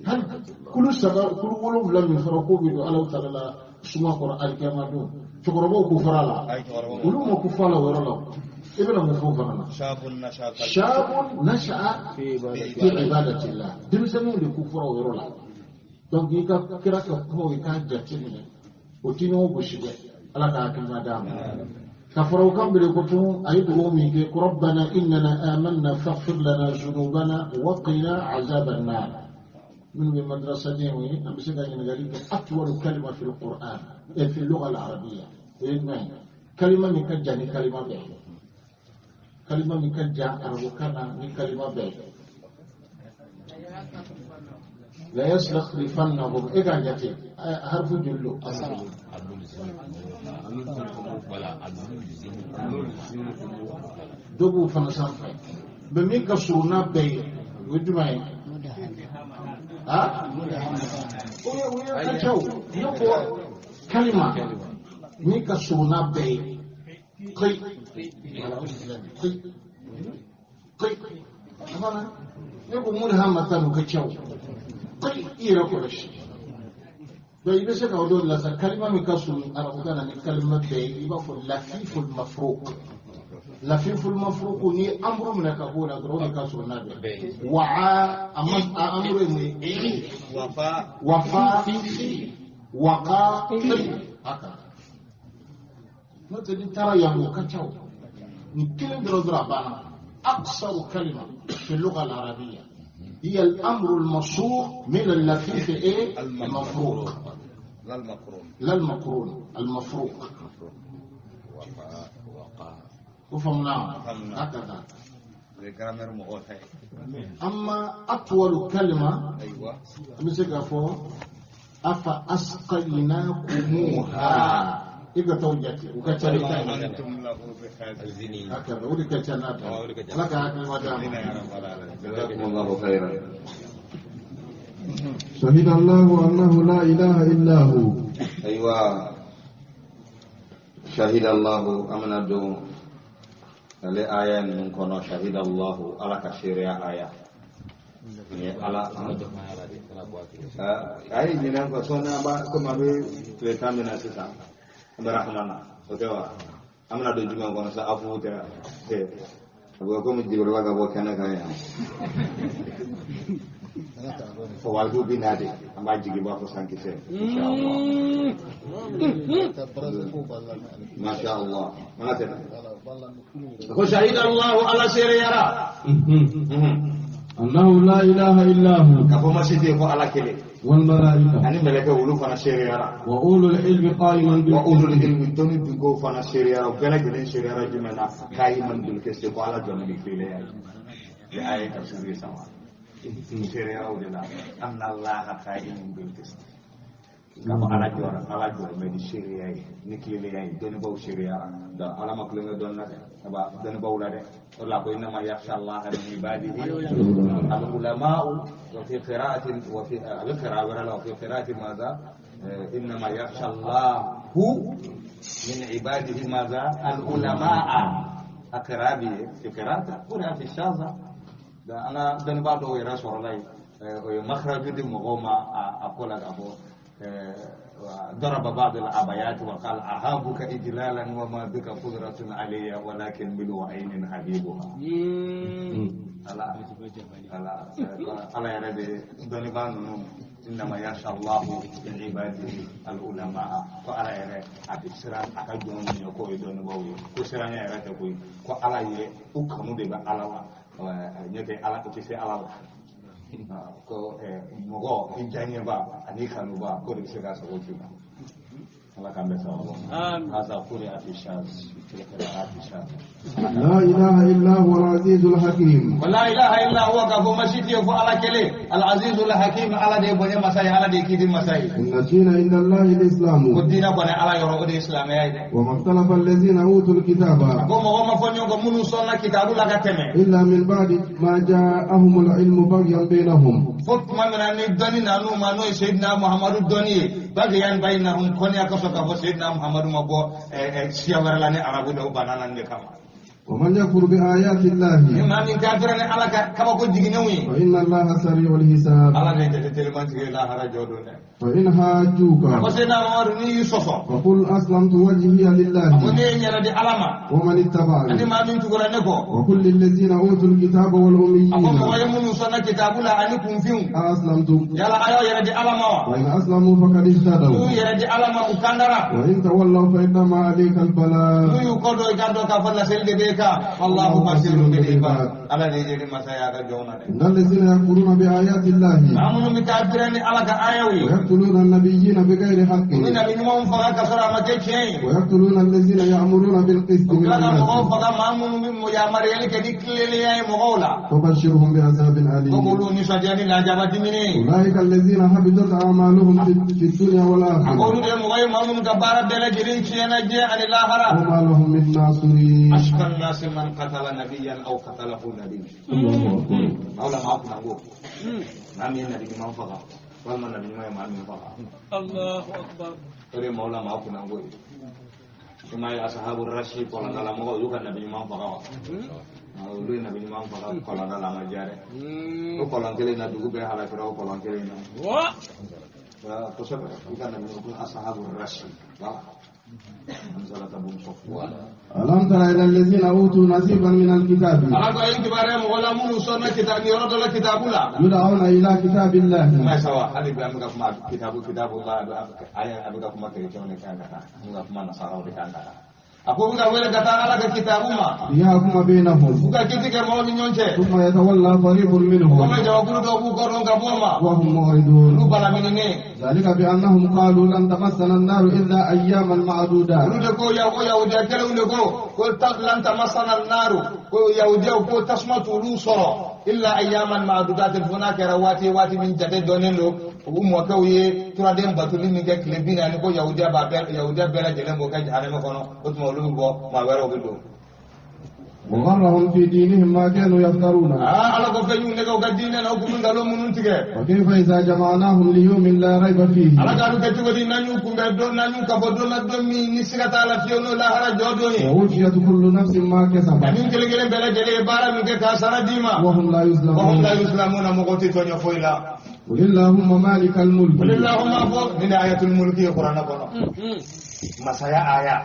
hali kulu saba kulu wolonwula min fɔra k'o bɛ don Alahu taala la suma kɔrɔ alikiyama don cɛkɔrɔbaw ko fɔra a la olu ma ko fɔ a la o yɔrɔ la Ibn Mufo شاب نشأ في عبادة الله denmisɛnninw de ko fɔra o yɔrɔ la donc i ka kira ka kumaw i k'a jateminɛ o ti ɲɔgɔn gosi dɛ ala ka hakilina d'a ma ka fara o kan bere ko tun a ye dugawu min kɛ ko rabbana innana amanna faghfir lana zunubana wa qina azaban nar minnu bɛ madrasadenw ye an bɛ se ka ɲininkali kɛ atwalu kalima fi lquran fi lugha al-arabiyya o ye jumɛn ye kalima min ka jan ni kalima bɛɛ ye kalima min ka jan arabukan na ni kalima bɛɛ ye la yastakhlifannahum e k'a jate harfu joli don dɔ b'o fana sanfɛ mɛ min ka surun n'a bɛɛ ye o ye jumɛn ye o ye ka ca o ne ko kalima min ka surun n'a bɛɛ ye qi qi qi a ne ko mudhammatan o ka ca o qi i yɛrɛ kɔlɔsi donc i bɛ se ka o dɔw la sa kalima min ka surun arabukan na ni kalima bɛɛ ye i b'a fɔ lafiful mafruq lafiful mafruq n'i ye amuru minɛ ka b'o la dɔrɔn o de ka surun n'a bɛɛ ye waa a ma a amuru ye mun ye wafa waqa qi haka n'o tɛ n'i taara yan o ka ca o nin kelen dɔrɔn dɔrɔn a banna aqsaru kalima fi lugha al-arabiyya هي الأمر المصوغ من اللفيف إيه؟ المفروق لا المقرون لا المقرون المفروق وفهمنا هكذا أما أطول كلمة أيوة مسك فوق أفأسقيناكموها إذا توجهت وكتريتها هكذا ولك لك هكذا جزاكم الله خيرا. شهد الله أنه لا إله إلا هو. أيوة شهد الله أمنا دو لآية من كنا شهد الله على كشير آية ala ayi ɲinɛ ko sɔnni an b'a komi an bɛ tile tan min na sisan an bɛ rahama na o tɛ wa an bɛna don jumɛn kɔnɔ sa afu tɛ a bɛ komi jibirila ka bɔ kɛnɛ kan yan fɔ waatiw bɛ na de an b'a jigin b'a fɔ sankisɛ inshallah masha Allah mana tɛmɛ ko shahida Allahu ala seereyara أنه لا إله إلا هو كفو مسيتي فو على كلي والملائكة أني ملائكة ولو فانا سيريارا وأولو العلم قائما بالقسط وأولو العلم دوني بيغو فانا سيريارا وبلا جلين سيريارا جمعنا قائما بالقسط فو على جمعنا في ليالي لآية تفسير سوا سيريارا ودلا أن الله قائم بالقسط كما على جور على جور مدي سيريارا نكلي دوني بو سيريارا دا على ما كلنا دون أبا دون بولا ده ولا إنما يخشى الله من عباده العلماء وفي قراءة وفي القراءة وفي قراءة ماذا إنما يخشى الله من عباده ماذا العلماء أقرابي في قراءة قراءة في الشاذة ده أنا دون بعض ويرسول الله مخرج دي مغوما أقول أبو ضرب بعض العبايات وقال أهابك إجلالا وما بك قدرة علي ولكن ملو عين حبيبها على يرد دنبان إنما يخشى الله من عباده العلماء فعلى يرد أبي سران أكجون يكوي دنباوي كسران يرد كوي كعلى يه أكمل دبا على نيته على كتير على ko mɔgɔ i diyaɲɛba ani kanuba ko de bɛ se k'a sago k'i ma ala k'an bɛɛ sababu ma haza kuri afishaz afishaz la ilaha illa huwa al-azizul hakim wa la ilaha illa huwa ka fɔ masi tɛ fo ala kelen al-azizul hakim ala de ye bonya masa ye ala de ye kiti masa ye inna dina inda allahi al-islam ko diina kɔni ala yɔrɔ o de ye silamɛya ye dɛ wa ma ikhtalafa allazina utul kitaba ko mɔgɔ ma fɔ ɲɔgɔn kɔ minnu sɔnna kitabu la ka tɛmɛ illa min ba'di ma ja'ahumul ilmu baghyan bainahum fo tuma min na ni dɔnni nan'u ma n'o ye Seydina Muhamadu dɔnni ye baghyan bainahum kɔniya kosɔn k'a fɔ Seydina Muhamadu ma bɔ siya wɛrɛ la ni arabu dɔw banna na nin de kama ومن يكفر بآيات الله ما من كافر على كما كنت جنوي فإن الله سريع الحساب فإن حاجوك فقل أسلمت وجهي لله ومن اتبعني وكل الذين أوتوا الكتاب والأميين أسلمتم وإن أسلموا فقد اهتدوا وإن تولوا فإنما عليك البلاغ والله بصير بالعباد على رجل مسايا جونا إن الذين يكفرون بآيات الله ويقتلون النبيين بغير حق ويقتلون الذين يأمرون بالقسط من الناس فبشرهم بعذاب أليم أولئك الذين حبطت أعمالهم في الدنيا والآخرة وما لهم من ناصرين. أشقى الناس من قتل نبيا أو قتله نبي. الله أكبر. أولا ما أكون أقول. ما من نبي ما فقط. وما نبي ما من فقط. الله أكبر. ترى مولا ما أكون أقول. ثم أصحاب الرشي قال الله ما هو يوكل نبي ما فقط. olu ye nabi ɲuman faga kɔlɔnda la ma diya dɛ o kɔlɔn kelen na dugu bɛɛ halakira o kɔlɔn kelen na kosɛbɛ i ka nabi ko asahabu rasi wala ألم تر إلى الذين أوتوا نصيبا من الكتاب يدعون إلى كتاب الله ليحكم بينهم ثم يتولى فريق منهم وهم معرضون ذلك بأنهم قالوا لن تمسنا النار إلا أياما معدودات إلا أياما معدودات فناك رواتي واتي من جدد دونيلو وموكوي ترادين باتولي من كلبين يعني كو يهوديا بابل يهوديا بلا جلم بوكا جهنم كونو وتمولو بو ما ويرو بدو وغرهم في دينهم ما كانوا يفترون على كفيون نكو كديننا وكم دالو منون وكيف إذا جمعناهم ليوم لا ريب فيه على قالوا كتبوا نانيو كم بدون نانيو كبدون ندمي نسيت على فيونو لا هرا جودوني ووفيت كل نفس ما كسبت من كل كلام بلا جلي بارا من كسارة ديما وهم لا يظلمون وهم لا يظلمون مغوتي تونيو فويلا قل اللهم مالك الملك قل اللهم فوق من آية الملك القرآن كنا مسايا آية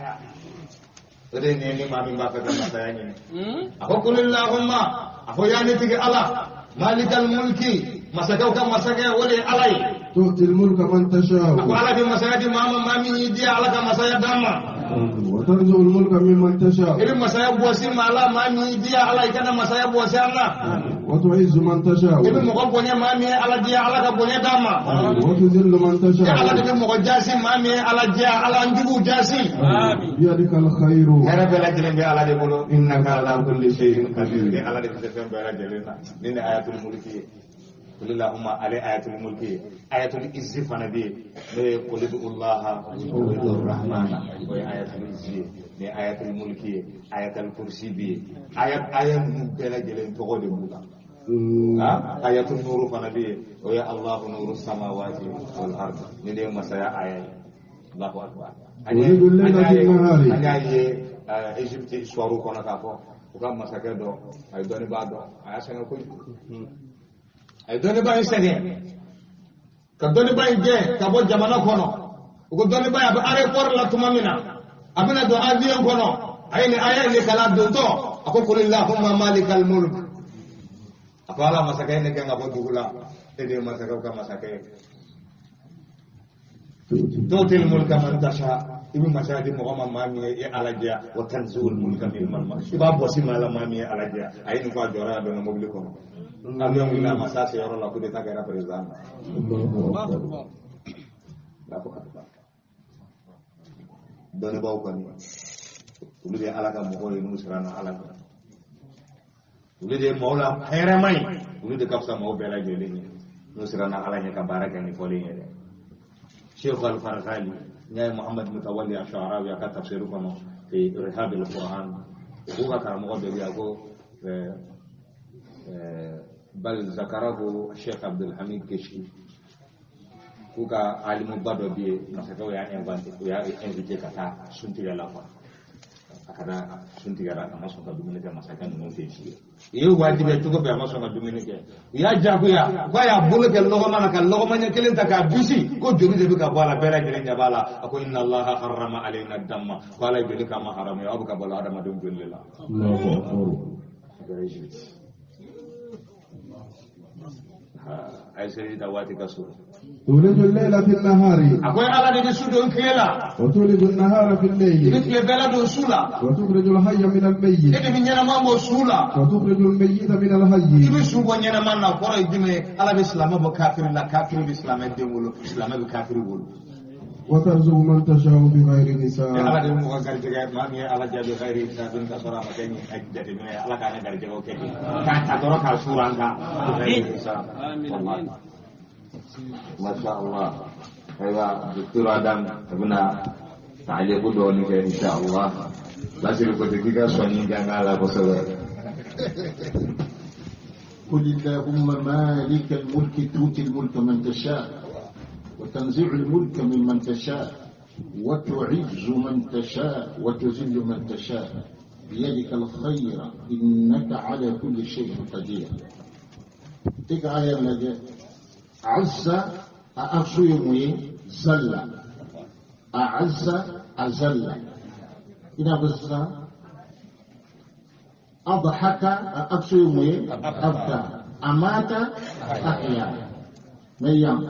ini mami ba fɛ ka masaya ɲini a ko kul illahumma a fɔ yaa ne tigi ala malikal mulki masakɛw ka masakɛ o de ye ala ye tu'til mulka man tasha a ko ala bɛ masaya di maa ma maa min y'i diya ala ka masaya d'a ma wa tanzi'ul mulka mimman tasha i bɛ masaya bɔsi maa la maa min y'i diya ala i kana masaya bɔsi an na wa tu'izzu man tasha i bɛ mɔgɔ bonya maa min ye ala diya ala ka bonya d'a ma wa tuzillu man tasha ala de bɛ mɔgɔ jaasi maa min ye ala diya ala an juguw jaasi biyadikal khayru hɛrɛ bɛɛ lajɛlen bɛ ala de bolo innaka ala kulli shay'in qadir ala de bɛ se fɛn bɛɛ lajɛlen na ni ne ayatul mulki ye قل اللهم علي آية الملك آية العز فنبي قل ادعوا الله ادعوا الرحمن وآية العز آية الملك آية الكرسي بي آية آية بلا جلين تقول بولا آية النور فنبي ويا الله نور السماوات والأرض ندي مسايا آية الله أكبر ولد الليل في النهار أنا إيجيبتي سوارو كنا كافو وكان مساكين دو أيدوني بعد آية سنة كل a ye dɔnniba in sɛgɛn ka dɔnniba in gɛn ka bɔ jamana kɔnɔ u ko dɔnniba in a bɛ aéroport la tuma min na a bɛna don avion kɔnɔ a ye nin aya in de kalan dontɔ a ko qul illahumma malikal mulk a ko ala masakɛ ye ne gɛn ka bɔ dugu la e de ye masakɛw ka masakɛ ye tu'til mulka man tasha i bɛ masaya di mɔgɔ ma maa min ye e ala diya wa tanzi'ul mulka mimman i b'a bɔsi maa la maa min ye ala diya a ye nin fɔ a jɔra a donna mobili kɔnɔ avion wulila a ma s'a seyɔrɔ la coup d'état kɛra président na. Dɔnnibaaw kɔni olu de ye ala ka mɔgɔw ye n'u siranna ala ɲɛ olu de ye maaw la hɛrɛma ye olu de ka fisa maaw bɛɛ lajɛlen ye n'u siranna ala ɲɛ ka baara kɛ ni fɔlen ye dɛ. Cheikh Al-Farghali n'a ye Muhammad Mutawalli Ash-Sha'rawi a ka tafsir kɔnɔ fi Rihab al-Quran k'u ka karamɔgɔ dɔ bɛ yan ko bal zakarahu Sheikh Abdul Hamid Keshki k'u ka alimuba dɔ bɛ yen masakɛw y'a inventé u y'a invité ka taa suntigɛ la quoi A kɛra sun tigɛra, a ma sɔn ka dumuni kɛ masakɛ ninnu fɛ yen. U ye wajibiya cogo bɛɛ, a ma sɔn ka dumuni kɛ. U y'a jagoya k'a y'a bolo kɛ lɔgɔma na ka lɔgɔma ɲɛ kelen ta k'a bisi ko joli de bɛ ka bɔ a la, bɛɛ lajɛlen ɲɛ b'a la. A ko inna allaha harrama alayna damma, ko ala ye joli kama haramu ye, aw bɛ ka balo adamadenw joli de la. A kɛra Egypte. A ye seli ta waati ka surun. تولج الليل في النهار. أقول على دي سودون كيلا. وتولج النهار في الليل. مثل بلد سولا. وتخرج الحي من الميت. إذا من ينام سولا. وتخرج الميت من الحي. إذا سوى ينام نا قرأ يدمي على بإسلام بكافر لا كافر بإسلام يدمولو إسلام بكافر بولو. وترزق من تشاء بغير حساب. على دي مو غير ما مي على جاب غير حساب كسرا ما كان أجد من على كان غير جاب كذي. كان تدور كسوران كا بغير حساب. والله. ما شاء الله. أيوة دكتور آدم ابنا تعليق دونك إن شاء الله. لازم يكون سوني جانا بسوي. قل اللهم مالك الملك تؤتي الملك من تشاء وتنزع الملك ممن تشاء وتعز من تشاء وتذل من تشاء بيدك الخير إنك على كل شيء قدير. تلك آية التي عز أفسوي زل أعز أزل إلى بزة أضحك أفسوي أبكى أمات أحيا ميام.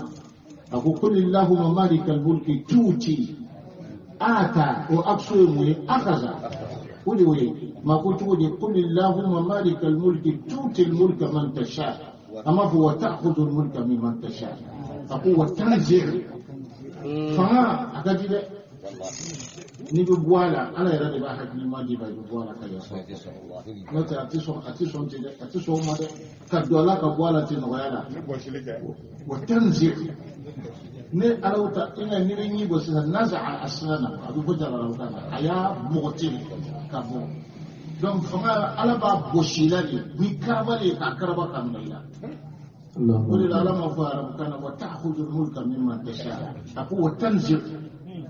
أقول قل اللهم مالك الملك تؤتي آتى وأفسوي أخذ قولي ما قلت قل اللهم مالك الملك تؤتي الملك من تشاء أما هو تأخذ الملك ممن تشاء أقوى تنزع فما أكيد نبغى على يرد بحق لما دي بيبغى كذا لا تأتيسون أتيسون ما كدولا كبوالا تنويلا وتنزع ne alawta ina niringi bo sisan naza'a asnana abu bujara rawtana aya mugtil kabo donc fanga ala ba boshila de ni karaba de ka karaba kamila قل العلم فارب كان وتأخذ الملك ممن تشاء أقوى تنزع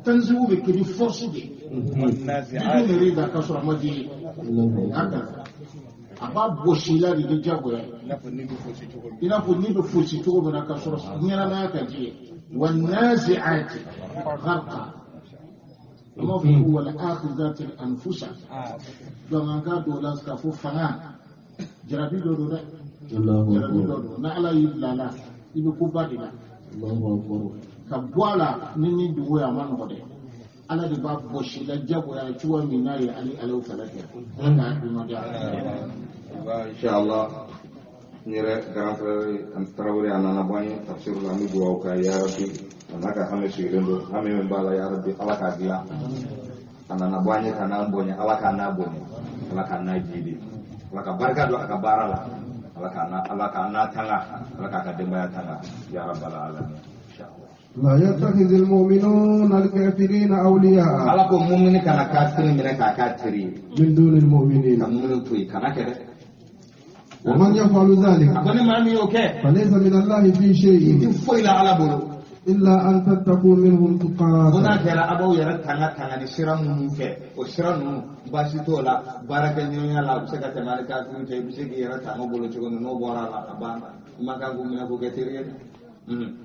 تنزع بكل فرصة دي بدون رضا كسر مدي هكذا أبا بوشيلا دي جابوا إنا فني بفوسي تقول من كسر نيرا ما كجي والنازعات غرقا ما هو الآخذات الأنفس دون قادوا لازكفو فنا جرابي دو ده jarabi dɔ don n'ala y'i bila la i bɛ koba de la ka bɔ a la ni dugu ye a ma nɔgɔ dɛ ala de b'a bɔsi la jagoya cogoya min n'a ye ale ala y'o fɛlɛ kɛ ala k'a hakilina di ala. Inshallah n yɛrɛ grand frère an Tarawele a nana bɔ an ye tafsir la an bɛ dugawu k'a ye ya Rabbi a n'a ka hami sigilen don hami min b'a la ya Rabbi ala k'a dilan a nana bɔ an ye ka n'an bonya ala k'a n'a bonya ala k'a n'a jidi ala ka barika don a ka baara la. ala k'a n'a tanga ala k'a ka denbaya tanga ya rabbal alamin inshallah. لا يتخذ المؤمنون الكافرين أولياء ala ko mu'mini kana kafiri minɛ k'a k'a teri ye من دون المؤمنين ka mu'mini to yen kana kɛ dɛ ومن يفعل ذلك a ko ni maa min y'o kɛ فليس من الله في i شيء ti foyi la ala bolo إلا أن تتقوا منهم ko تقاة n'a kɛra a b'aw yɛrɛ tanga ni sira minnu fɛ o sira ninnu baasi t'o la baarakɛɲɔgɔnya la a bɛ se ka tɛmɛ hali kafiri cɛ i bɛ se k'i yɛrɛ tanga bolo cogo min n'o bɔra a la a banna i man kan k'u minɛ k'o kɛ teri ye dɛ.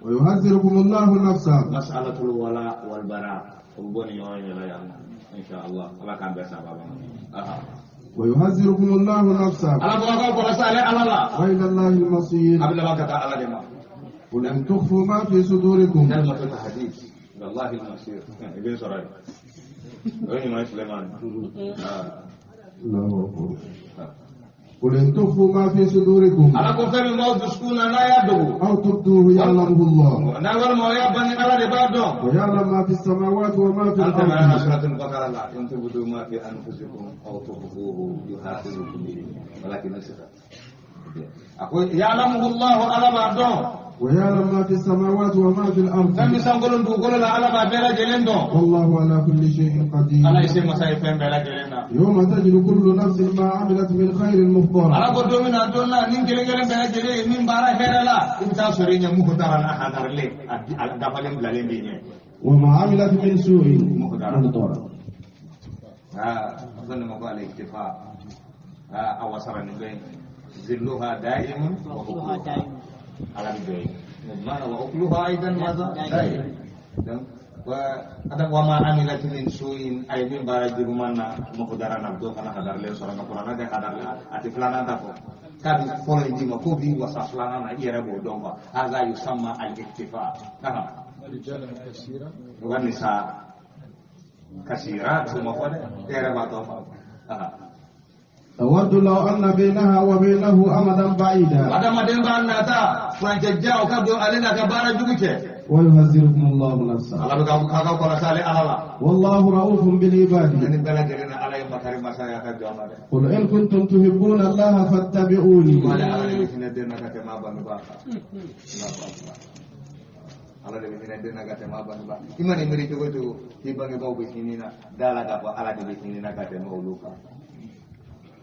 ويحذركم الله نفسه مسألة الولاء والبراء وبني يوم لا إن شاء الله الله كان بسبب ويحذركم الله نفسه على بابا قرص على الله وإلى الله المصير قبل ما قطع على دماء قل إن تخفوا ما في صدوركم كلمة الحديث والله المصير ابن سراي وين ما سليمان الله أكبر قل إن تخفوا ما في صدوركم على كفر الموت سكون لا يدعو أو تبدوه يعلمه الله نعم ما يبني على رباده ويعلم ما في السماوات وما في أنت معنا الأرض سورة البقرة لا إن تبدوا ما في أنفسكم أو تخفوه يحاسبكم به ولكن نسخت أقول يعلمه الله على بعضه ويعلم ما في السماوات وما في الأرض fɛn min sankolo dugukolo la ala b'a bɛɛ lajɛlen dɔn والله على كل شيء قدير ala ye se masa ye fɛn bɛɛ lajɛlen na يوم تجد كل نفس ما عملت من خير مفضلا ala ko don min na don na ni kelen kelen bɛɛ lajɛlen ye min baara hɛrɛ la i bɛ taa sɔrɔ i ɲɛ muhutaran a hadarilen a dafalen bilalen b'i ɲɛ وما عملت من سوء مقدرا. مقدرا. أظن ما قال اكتفاء أوصل النبي ظلها دائم وأكلها دائم على النبي وأكلها أيضا ماذا دائم وما عملت من سوء أي من بارج جمعنا مقدرنا نبدو فنا هدر له سورة القرآن ده هدر له أتفلنا تفو كابي فلان دي ما كوبي وصفلنا نا يربو دونك هذا يسمى الاكتفاء نعم رجالا كثيرا ونساء كثيرات ثم قال يربو دونك تود لو أن بينها وبينه أمدا بعيدا adamaden b'a nata furancɛ jaw ka don ale n'a ka baara jugu cɛ ويهزركم الله نفسه ala bɛ k'aw kɔlɔsi ale ala la والله رؤوف بالعباد ni bɛɛ lajɛlen na ala ye makari masa y'a ka jɔn na dɛ قل إن كنتم تحبون الله فاتبعوني wale ala de bɛ hinɛ den na ka tɛmɛ a bangebaa kan ala de bɛ hinɛ den na ka tɛmɛ a bangebaa i mana miiri cogo o cogo k'i bangebaaw bɛ hinɛ na da la k'a fɔ ala de bɛ hinɛ na ka tɛmɛ olu kan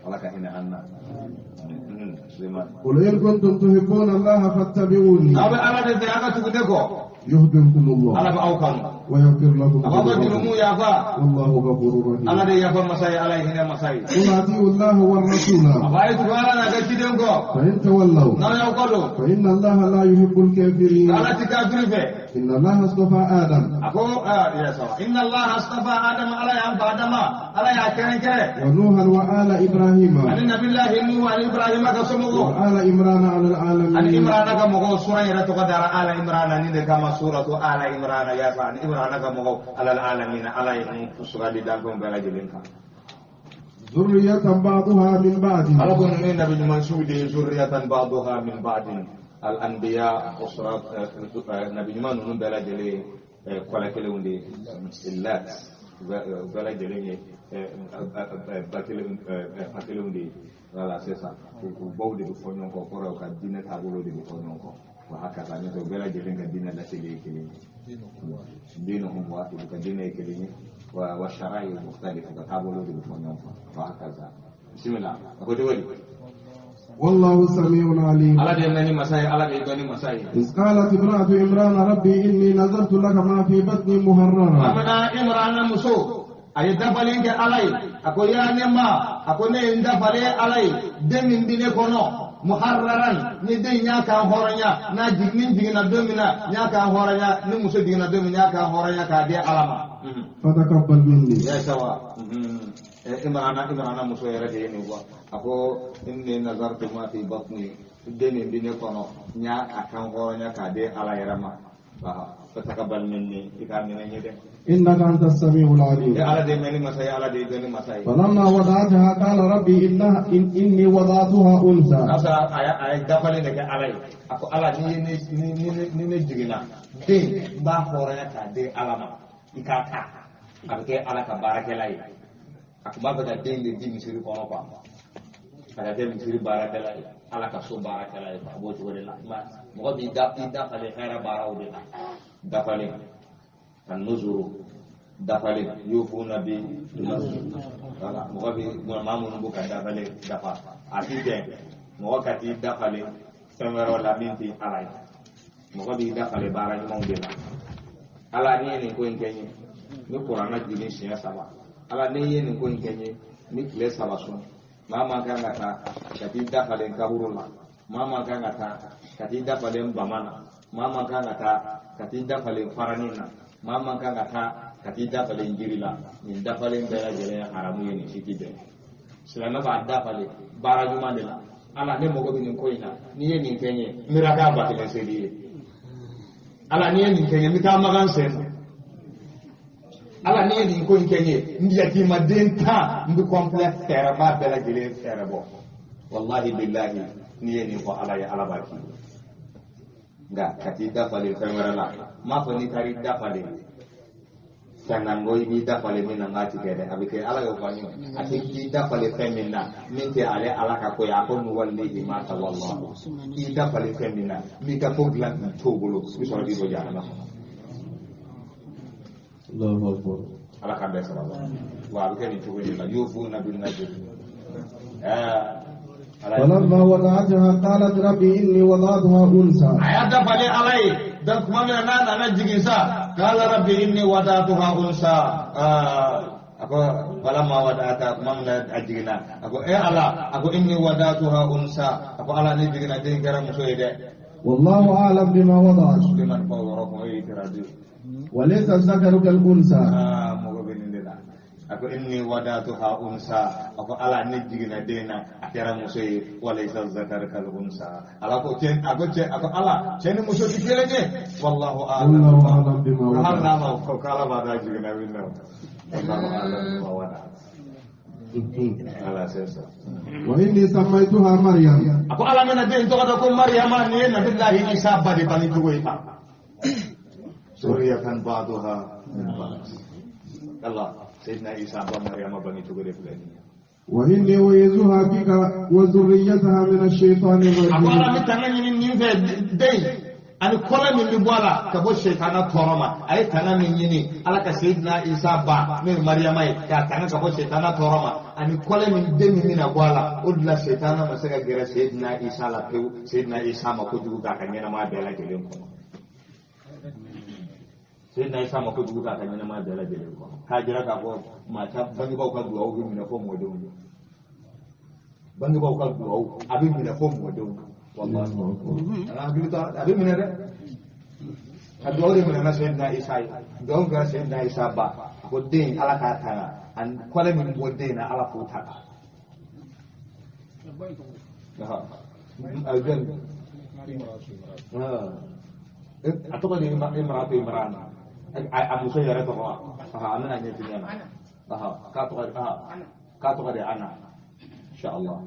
ala ka hinɛ an na قل إن كنتم تحبون الله فاتبعوني aw bɛ ala de fɛ a ka tugu ne kɔ يحببكم الله ala bɛ aw kanu ويغفر لكم a b'aw ka jurumu yafa والله غفور رحيم ala de yafa masa ye ala ye hinɛ masa ye قل أطيعوا الله والرسول a b'a ye tugu ala n'a ka ciden kɔ فإن تولوا n'aw y'aw kɔ don فإن الله لا يحب الكافرين ala ti kafiri fɛ إن الله اصطفى آدم a ko ya sawa inna Allah astafa Adam ala y'an fa Adama ala y'a kɛrɛnkɛrɛn ونوحا وآل إبراهيم ani nabilahi Nuhu ani Ibrahima ka somɔgɔw وآل إمران على ani العالمين Imrana ka mɔgɔw sura yɛrɛ tɔgɔ dara ala Imrana ni de kama suratu ala Imrana ya fa ani Imrana ka mɔgɔw ala alamina ala ye n sugandi danfɛnw bɛɛ lajɛlen kan ذرية بعضها من بعض ala ko ninnu ye nabi ɲuman siw de ye zurriyatan ba'duha min ba'din al anbiya usra nabi ɲuman ninnu bɛɛ lajɛlen ye kɔlɛ kelenw de ye illat bɛɛ lajɛlen ye ba kelen fa kelenw de ye voilà c'est ça u baw de bɛ fɔ ɲɔgɔn kɔ kɔrɔ u ka diinɛ taabolo de bɛ fɔ ɲɔgɔn kɔ wa hakaza n'o tɛ u bɛɛ lajɛlen ka diinɛ laseli ye kelen ye diinuhum waahid u ka diinɛ ye kelen ye wa shara'i mukhtalif u ka taabolo de bɛ fɔ ɲɔgɔn kɔ wa hakaza bismillah a ko cogo di والله سميع عليم ala de ye mɛnni masa ye ala de ye dɔnni masa ye إذ قالت امرأة عمران ربي إني نذرت لك ما في بطني محررا amana Imrana muso a ye dafalen kɛ ala ye a ko yaa ne ma a ko ne ye n dafalen ala ye den min bɛ ne kɔnɔ muharraran ni den y'a kan hɔrɔnya n'a ni jiginna don min na n y'a kan hɔrɔnya ni muso jiginna don min n y'a kan hɔrɔnya k'a di ala ma. فتقبل مني ya sawa Imrana muso yɛrɛ de ye nin fɔ a ko inni nazartu ma fi batni den min bɛ ne kɔnɔ n y'a a kan hɔrɔnya k'a di ala yɛrɛ ma fataqabbal minni i k'a minɛ n ye dɛ. إنك أنت السميع العليم ala de mɛnni masa ye ala de ye dɔnni masa ye. فلما وضعتها قال ربي إني وضعتها أنثى k'a sɔrɔ a ye dafalen de kɛ ala ye a ko ala ni ne jiginna den n b'a hɔrɔnya k'a di ala ma i k'a ta a bɛ kɛ ala ka baarakɛla ye a tun b'a fɛ ka den de di misiri kɔnɔ quoi a ka kɛ misiri baarakɛla ye ala ka so baarakɛla ye a b'o cogo de la mɔgɔ b'i dafalen hɛrɛ baaraw de la dafalen a nuzuru dafalen yufuna bi voilà mɔgɔ bi maa minnu b'u ka dafalen dafa a ti bɛn mɔgɔ ka t'i dafalen fɛn wɛrɛw la min tɛ ala ye mɔgɔ b'i dafalen baara ɲumanw de la ala n'i ye nin ko in kɛ n ye ni kuranna jigin siɲɛ 3 ala n'i ye nin ko in kɛ n ye ni tile 3 sun maa man kan ka taa ka t'i dafalen kaburu la maa man kan ka taa ka t'i dafalen bama na maa man kan ka taa ka t'i dafalen faranin na maa man kan ka taa ka t'i dafalen jiri la nin dafalen bɛɛ lajɛlen ye haramu ye nin si ti bɛn silamɛ b'a dafalen baara ɲuman de la ala ne mago bɛ nin ko in na n'i ye nin kɛ n ye n bɛ raka 1000 seli ye ala n'i ye nin kɛ n ye n bɛ taa Makan sen na ala n'i ye nin ko in kɛ n ye n yatimaden 10 n bɛ complet fɛɛrɛ n b'a bɛɛ lajɛlen fɛɛrɛ bɔ walahi bilahi n'i ye nin fɔ ala ye ala b'a k'i ye nka ka t'i dafalen fɛn wɛrɛ la n m'a fɔ n'i taara i dafalen fɛn na n ko i b'i dafalen min na n k'a ti kɛ dɛ a bɛ kɛ ala y'o fɔ an ye a tɛ k'i dafalen fɛn min na min tɛ ale ala ka ko ye a ko nuwallihi ma tawalla k'i dafalen fɛn min na n b'i ka ko dilan k'i t'o bolo i bɛ sɔrɔ k'i bɔ jahanama kɔnɔ. Allahu akbar ala k'an bɛɛ sababu wa a bɛ kɛ nin cogo de la yufuna bin nadri فلما وضعتها قالت ربي إني وضعتها أنثى a y'a dafalen ala ye donc tuma min na n'a nana jigin sa qala rabbi inni wada'tuha unsa Ako falamma wada'ata tuma min na a jiginna, a ko e Ala, a ko inni wada'tuha unsa, a ko Ala ne jiginna den kɛra muso ye dɛ. Wallahu a'lam bima wada'at. Suleiman fa yɔrɔ kɔnɔ o ye itiradi. Walaysa zakaru kal unsa. Aa mɔgɔ bɛ nin de la. A ko inni wada'tuha unsa, a ko Ala ne jiginna den na a kɛra muso ye. Walaysa zakaru kal unsa. Ala ko cɛ, a ko cɛ, a ko Ala cɛ ni muso ti kelen ye. Wallahu a'lam bima wada'at. Hali n'a ma fɔ k'Ala b'a dɔn a jiginna min na. Wallahu a'lam bima wada'at. Ala c'est ça. Wa inni sammaytuha Maryam. A ko Ala mɛna den tɔgɔ da ko Maryama, nin ye Nabilahi Isa ba de bange cogo ye tan. Suriyatan ba'duha min ba'd. Allah Sayyidina Isa ba Maryama bange cogo de filɛ nin ye. Wa inni u'izuha bika wa zurriyataha min ash-shaytani rajim. A ko Ala bɛ tanga ɲini nin fɛ den ani kɔlɛ min bɛ bɔ a la ka bɔ sɛtana tɔɔrɔ ma. A ye tanga min ɲini Ala ka Sayyidina Isa ba n'o ye Mariyama ye k'a tanga ka bɔ sɛtana tɔɔrɔ ma, ani kɔlɛ min den min bɛna bɔ a la, o de la sɛtana ma se ka gɛrɛ Sayyidina Isa la pewu. Sayyidina Isa ma kojugu k'a ka ɲɛnamaya bɛɛ lajɛlen kɔnɔ. Sayyidina Isa ma kojugu k'a ka ɲɛnamaya bɛɛ lajɛlen kɔnɔ. K'a jira k'a fɔ maa caman bangebaaw ka duwawu bɛ minɛ fo mɔdenw ye. Bangebaaw ka duwawu a bɛ minɛ fo mɔdenw ye. Wallahi a hakili to a bɛ minɛ dɛ. A duwawu de minɛna Sayyidina Isa ye. Duwawu kɛra Sayyidina Isa ba. A ko den Ala k'a tanga, ani kɔlɛ min bɔ den na Ala k'o tanga. A tɔgɔ de ye Imratu Imran. A muso yɛrɛ tɔgɔ wa? A bɛna ɲɛf'i ɲɛna. K'a tɔgɔ de Ana. Inshallah.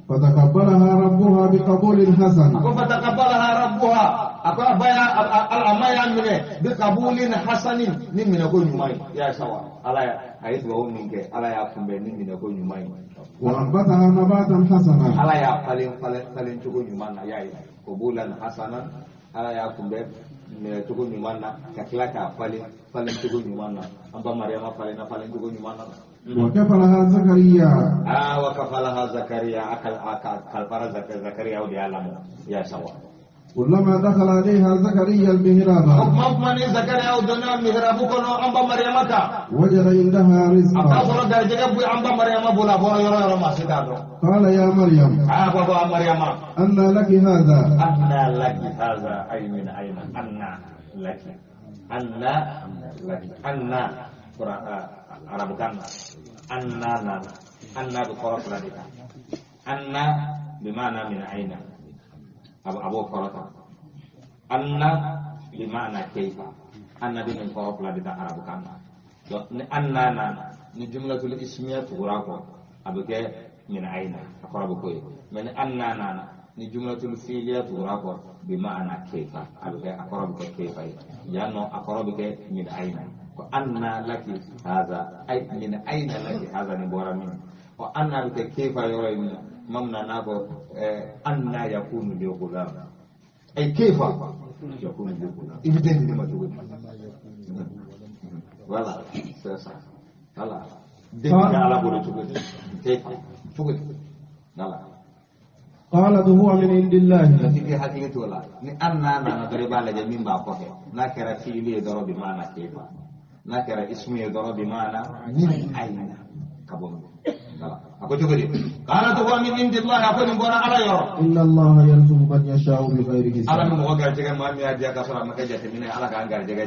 فتقبلها ربها بقبول حسن. فتقبلها ربها أما يمنه بقبول حسن من يكون يمين يا سوا على أيد وهو منك على يا كم من يكون يمين. وأنبتها نباتا حسنا. على يا فلين فلين فلين تكون يمين يا قبولا حسنا على يا كم تكون يمين كلا كفلين فلين تكون يمين أبا مريم فلين فلين تكون يمين. وكفلها زكريا. وكفلها زكريا أكل كالفر زكريا وديالم يا سوا. كلما دخل عليها زكريا المهراب. من زكريا ودنا المهراب كنا أمبا مريم تا. وجد عندها رزقا. أبا درجة بوي أمبا مريم بولا بولا يرى يرى ما سيدارو. قال يا مريم. بابا مريم. أنى لك هذا. أنى لك هذا أي من أين؟ أنى لك. أنى لك. أنى Arab kan anna nana anna bi kɔrɔ fila de kan. Anna bi maana min aina a b'o kɔrɔ ta. Anna bi maana keifa. Anna bi nin kɔrɔ fila de ta arabu kan na. Donc ni anna nana ni jumlatul ismiya tugura kɔ a bɛ kɛ min aina a kɔrɔ bɛ k'o ye. Mais ni anna nana ni jumlatul fiiliya tugura kɔ bi maana keifa a bɛ kɛ a kɔrɔ bɛ kɛ keifa ye. Yan nɔ a kɔrɔ bɛ kɛ min aina. أن لك هذا أي من أين لك هذا نبورا منه. وأن بك كيف يرى ممنا نابو أن يكون لي غلام أي كيف يكون لي غلام إبداً لما تقول voilà c'est ça voilà dès على بوله تقول كيف تقول voilà قالت هو من عند الله. في حقيقة ولا أن أنا نضرب على جميع بابك نكر فيلي يضرب بمعنى كيف نكر اسمه يضرب بمعنى من أين كبون أقول تقولي قالت هو من عند الله أقول بنا على يرى إن الله يرزق من يشاء بغير حساب. على من وقع جعل ما ميا جا كسر ما كجت مني على كان جا جا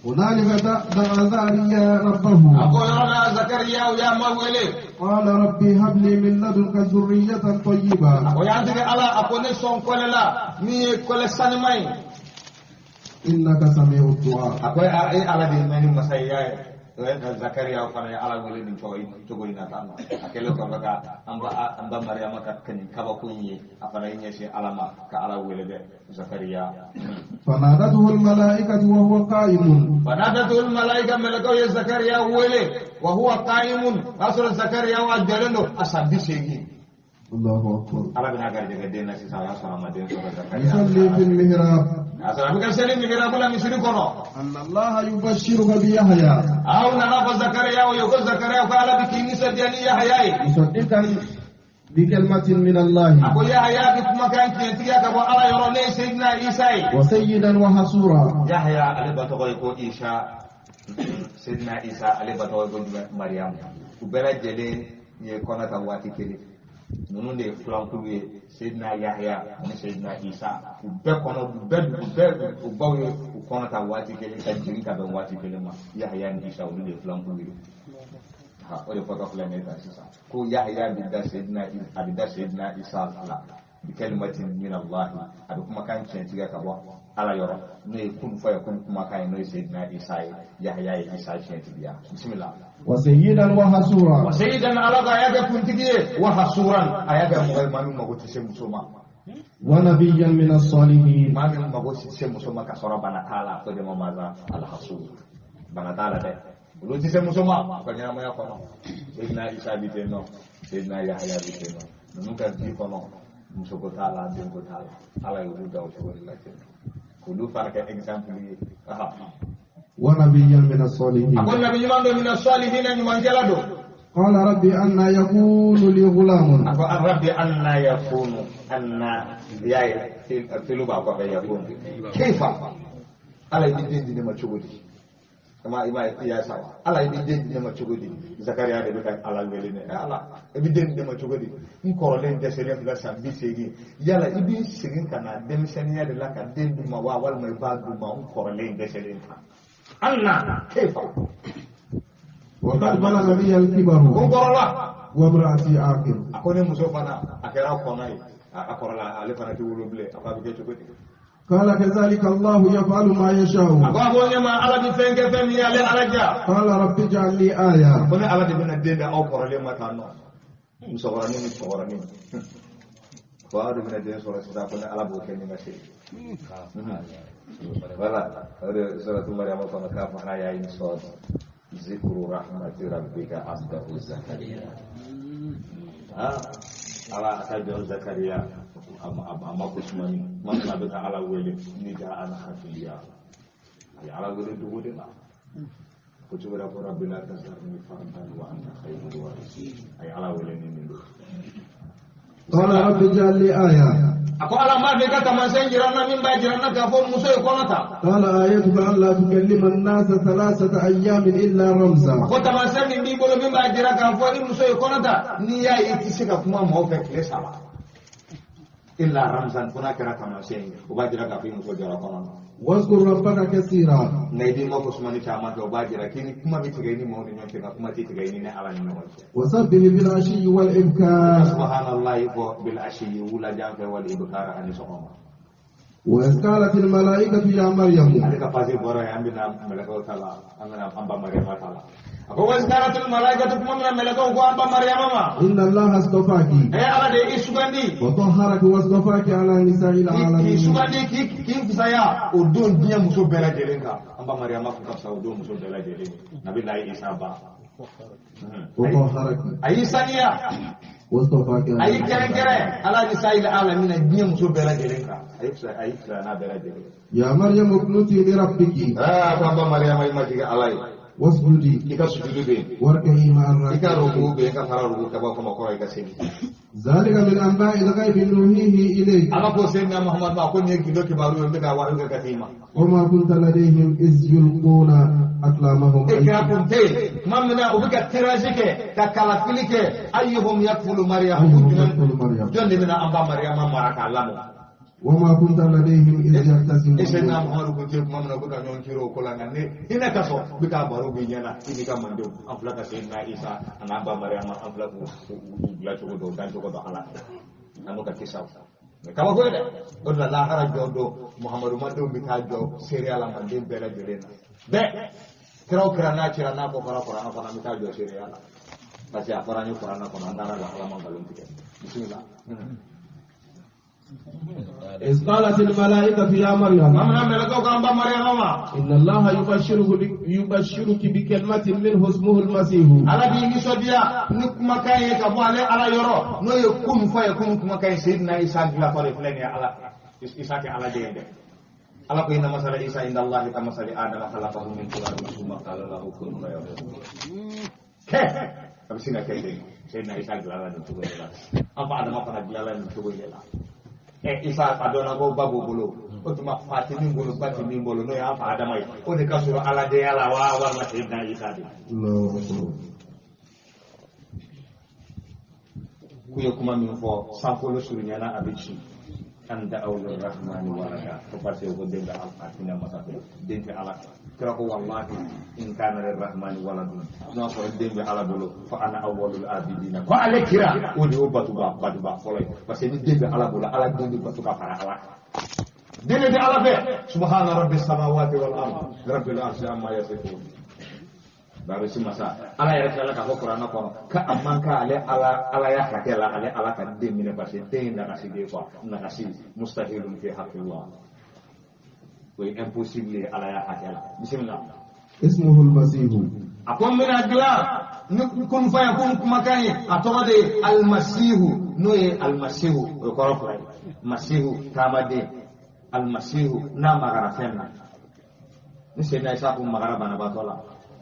هنالك دعا زكريا ربه. أقول أنا زكريا ويا مولي. قال ربي هب لي من لدنك ذرية طيبة. ويا عندك الله أقول سون كل لا مي كل سنمين. إنك سميع الدعاء. أقول على دين من مسيا Zakaria fana ye Ala wele nin cogo in na tan nɔ a kɛlen kɔfɛ ka an ba Mariyama ka nin kabako in ye a fana ye ɲɛsin Ala ma ka Ala wele dɛ Zakaria. Fanadatuhu almalaikatu wa huwa qaimun. Fanadatuhu almalaika mɛlɛkɛw ye Zakaria wele wa huwa qaimun o y'a sɔrɔ Zakaria wa jɔlen don a san 80. Allahu akbar. Ala bɛna garijɛgɛ den na sisan o y'a sɔrɔ a ma den sɔrɔ Zakaria. Yusalli fil mihrab. A bɛ ka seli mihrabu la misiri kɔnɔ. Anna Allaha yubashiruka bi Yahya. Aw nana fɔ Zakariya ye ko Zakariya ko Ala bɛ k'i nisɔndiya ni Yahya ye. Musaddiqan bi kalimatin min Allah. A ko Yahya bɛ kumakan tiɲɛtigiya ka bɔ Ala yɔrɔ ne ye Seyidina Isa ye. Wa sayyidan wa hasura. Yahya ale ba tɔgɔ ye ko Isa. Seydina Isa ale ba tɔgɔ ko jumɛn? Mariyamu. U bɛɛ lajɛlen ye kɔnɔ ta waati kelen. Ninnu de ye filankulu ye, Seydina Yahya ani Seydina Isa. U bɛɛ kɔnɔ, u bɛɛ u baw ye u kɔnɔ ta waati kelen ka jigin ka bɛn waati kelen ma. Yahya ni Isa olu de ye filankulu ye. Ha, o de fɔtɔ filɛ nin ye tan sisan. Ko Yahya bɛ da Seydina, a bɛ da Seydina Isa la. Bi kalimatin min Allah, a bɛ kumakan tiɲɛtigiya ka bɔ Ala yɔrɔ, n'o ye kun fɔ ye kun kumakan ye, n'o ye Seydina Isa ye. Yahya ye Isa tiɲɛtigiya. Bisimila. Wa sayyidan wa hasura. Wa sayyidan, Ala ko a y'a kɛ kuntigi ye, wa hasuran, a y'a kɛ mɔgɔ ye maa min mago tɛ se muso ma. Wa nabiyyan min as-salihin. Maa min mago tɛ se muso ma ka sɔrɔ bana t'a la, o de ma maza al-hasur. Bana t'a la dɛ. Olu tɛ se muso ma u ka ɲɛnamaya kɔnɔ. Seydina Isa bi ten nɔ, Seydina Yahya bi ten nɔ. Ninnu ka bi kɔnɔ, musoko t'a la, denko t'a la. Ala y'olu da o cogo de la ten. K'olu fana kɛ exemple ye. Wa nabiyyan min as-salihin. A ko nabi ɲuman don, min as-salihin, ɲumankɛla don. Qala rabbi anna yakunu li ghulamun. A ko rabbi anna yakunu, anna ya ye filu b'a kɔfɛ yakunu. Keifa? Ala i bɛ den di ne ma cogo di? Kama i ma i y'a sa wa? Ala i bɛ den di ne ma cogo di? Zakariya de bɛ ka Ala wele ne. Ala i bɛ den di ne ma cogo di? N kɔrɔlen dɛsɛlen filɛ san 80. Yala i bɛ segin ka na denmisɛnninya de la ka den d'u ma wa, walima i b'a d'u ma n kɔrɔlen dɛsɛlen kan? Anna keifa? Wa qad balagha bi al-kibaru. Ko n kɔrɔla. Wa imra'ati aqir. A ko ne muso fana a kɛra kɔnɔ ye. A kɔrɔla, ale fana tɛ wolo bilen. A ko a bɛ kɛ cogo di? قال كذلك الله يفعل ما يشاء. أبو نعم على بفين كفين يا على جا. قال رب اجعل لي آية. كنا على دبنا الدين أو قرالي ما كانوا. مصغراني مصغراني. قال دبنا الدين سورة سورة كنا على بوكني ماشي. ولا سورة مريم كنا كاف أنا يا إنسان ذكر رحمة ربك عبده زكريا. ها على أساس زكريا. Amma kusmani man na bɛ ka Ala wele ni da an hafiya a ye Ala wele dogo de la ko cogo la ko rabbi la tazarni fardan wa anta khayrul warisin a ye Ala wele ni nin don. Qala rabbi ij'al li aya. A ko Ala ma fɛ ka taamasiyɛn jira n na min b'a jira n na k'a fɔ muso ye kɔnɔ ta. Qala ayatuka alla tukallima an-nasa thalathata ayyamin illa ramza. A ko taamasiyɛn min b'i bolo min b'a jira k'a fɔ ni muso ye kɔnɔ ta, n'i y'a ye i tɛ se ka kuma mɔgɔw fɛ tile 3. إلا رمزا هناك رقم شيء وباجرا في مسجرة قرآن واذكر ربك كثيرا نيدي ما كسماني كما وباجرا كني كما بتغني ما هو نيجي كما تتغني على نيجي وسبح بالعشي والإبكار سبحان الله بالعشي ولا جانف والإبكار عن سقوم وإذ قالت الملائكة يا مريم عليك فازي برا يا أمنا ملكه تعالى أمنا أمبا مريم تعالى وإذ قالت الملائكة كما من ملكه أمبا مريم ما إن الله اصطفاك إيه على ده إسوغندي وطهرك واصطفاك على نساء العالمين إسوغندي كيف سيا ودون دنيا مسو بلا جلينكا أمبا مريم كيف ودون مسو بلا جلين نبي الله إيسا با وطهرك أي سنيا واصطفاك أي كرة على نساء العالمين الدنيا مسو بلا جلينكا أي سنا بلا جلين يا مريم اقنتي لربك أمبا مريم ما تيجي علي واسجدي إيكا سجود بين واركعي مع الراكعين إيكا ركوع بين إيكا فرا ركوع كبا كما كورا إيكا سيني ذلك من أنباء الغيب نوحيه إليك أنا كو سيدنا محمد ما أكون يجي كبارو يمدك أوائل كثيرا وما كنت لديهم إذ يلقون أقلامهم إيكا كنت ما منا أبيك تراجيك ككالافيلك أيهم يكفل مريم جل من أنباء مريم ما ركع الله وما كنت لديهم إذ يختصمون إسنا محمد كنت ما منا بك نيونكيرو كولا نني هنا كسو بك بارو بيجنا إني كماندو أفلاك سيدنا إيسا أنا أبا مريم أفلاك لا تقول دو دان تقول دو على أنا كتيساو كما قلت قلنا لا هرج دو محمد ما دو بتاجو سيريالا ماندين بلا جلنا ب كراو كرانا كرانا كفرا كرانا كنا بتاجو سيريالا بس يا فراني كرانا كنا نارا لا ما قالون تك بسم الله إذ قالت الملائكة يا مريم إن الله يبشرك بكلمة منه اسمه المسيح على بيني سوديا نكما كاي كابو على على يورو نو يكون فيكون كما كاي سيدنا عيسى غلا فلان يا على عيسى على دين على كل مثل عيسى عند الله كمثل آدم خلقه من تراب ثم قال له كن فيكون كيف أبسينا كيف سيدنا عيسى غلا نتوغ لا أبا آدم فنا غلا نتوغ لا Isa adona ko babu bolo O tuma fa tɛ min bolo, ba tɛ min bolo, n'o y'an fa Adama ye, o de ka surun aladenya la wa walima Seyidina Isa de? K'u ye kuma min fɔ, sankolo surunyana a bɛ ci. An da'aw lirrahmani walada, ko parce que ko den bɛ Ala masa fɛ, den tɛ Ala fɛ. Kira ko wallahi in kana lirrahmani waladun, n'o y'a sɔrɔ den bɛ Ala bolo, fa ana awwalul abidina, ko ale kira o de y'o batuba fɔlɔ ye, parce que ni den bɛ Ala bolo, Ala den bɛ batu ka fara Ala kan. Den bɛ Ala fɛ. Subhana rabbis samawati wal ard rabbil arshi amma yasifun. Barusi masa Ala yɛrɛ tilala k'a fɔ kuranɛ kɔnɔ k'a man kan ale Ala ya hakɛ la, ale Ala ka den minɛ, parce que den ye nagasi de ye quoi, nagasi mustahilun fi haqqillah, o ye impossible ye Ala ya hakɛ la. Bisimila. Ismuhu al-masihu. A ko n bɛna dilan ni kun fa yakun kumakan ye, a tɔgɔ de ye almasihu, n'o ye almasihu, o ye kɔrɔ fila ye. Masihu taamaden, almasihu n'a magara fɛn na. Ni Seyidina Isa ko magara banabaatɔ la,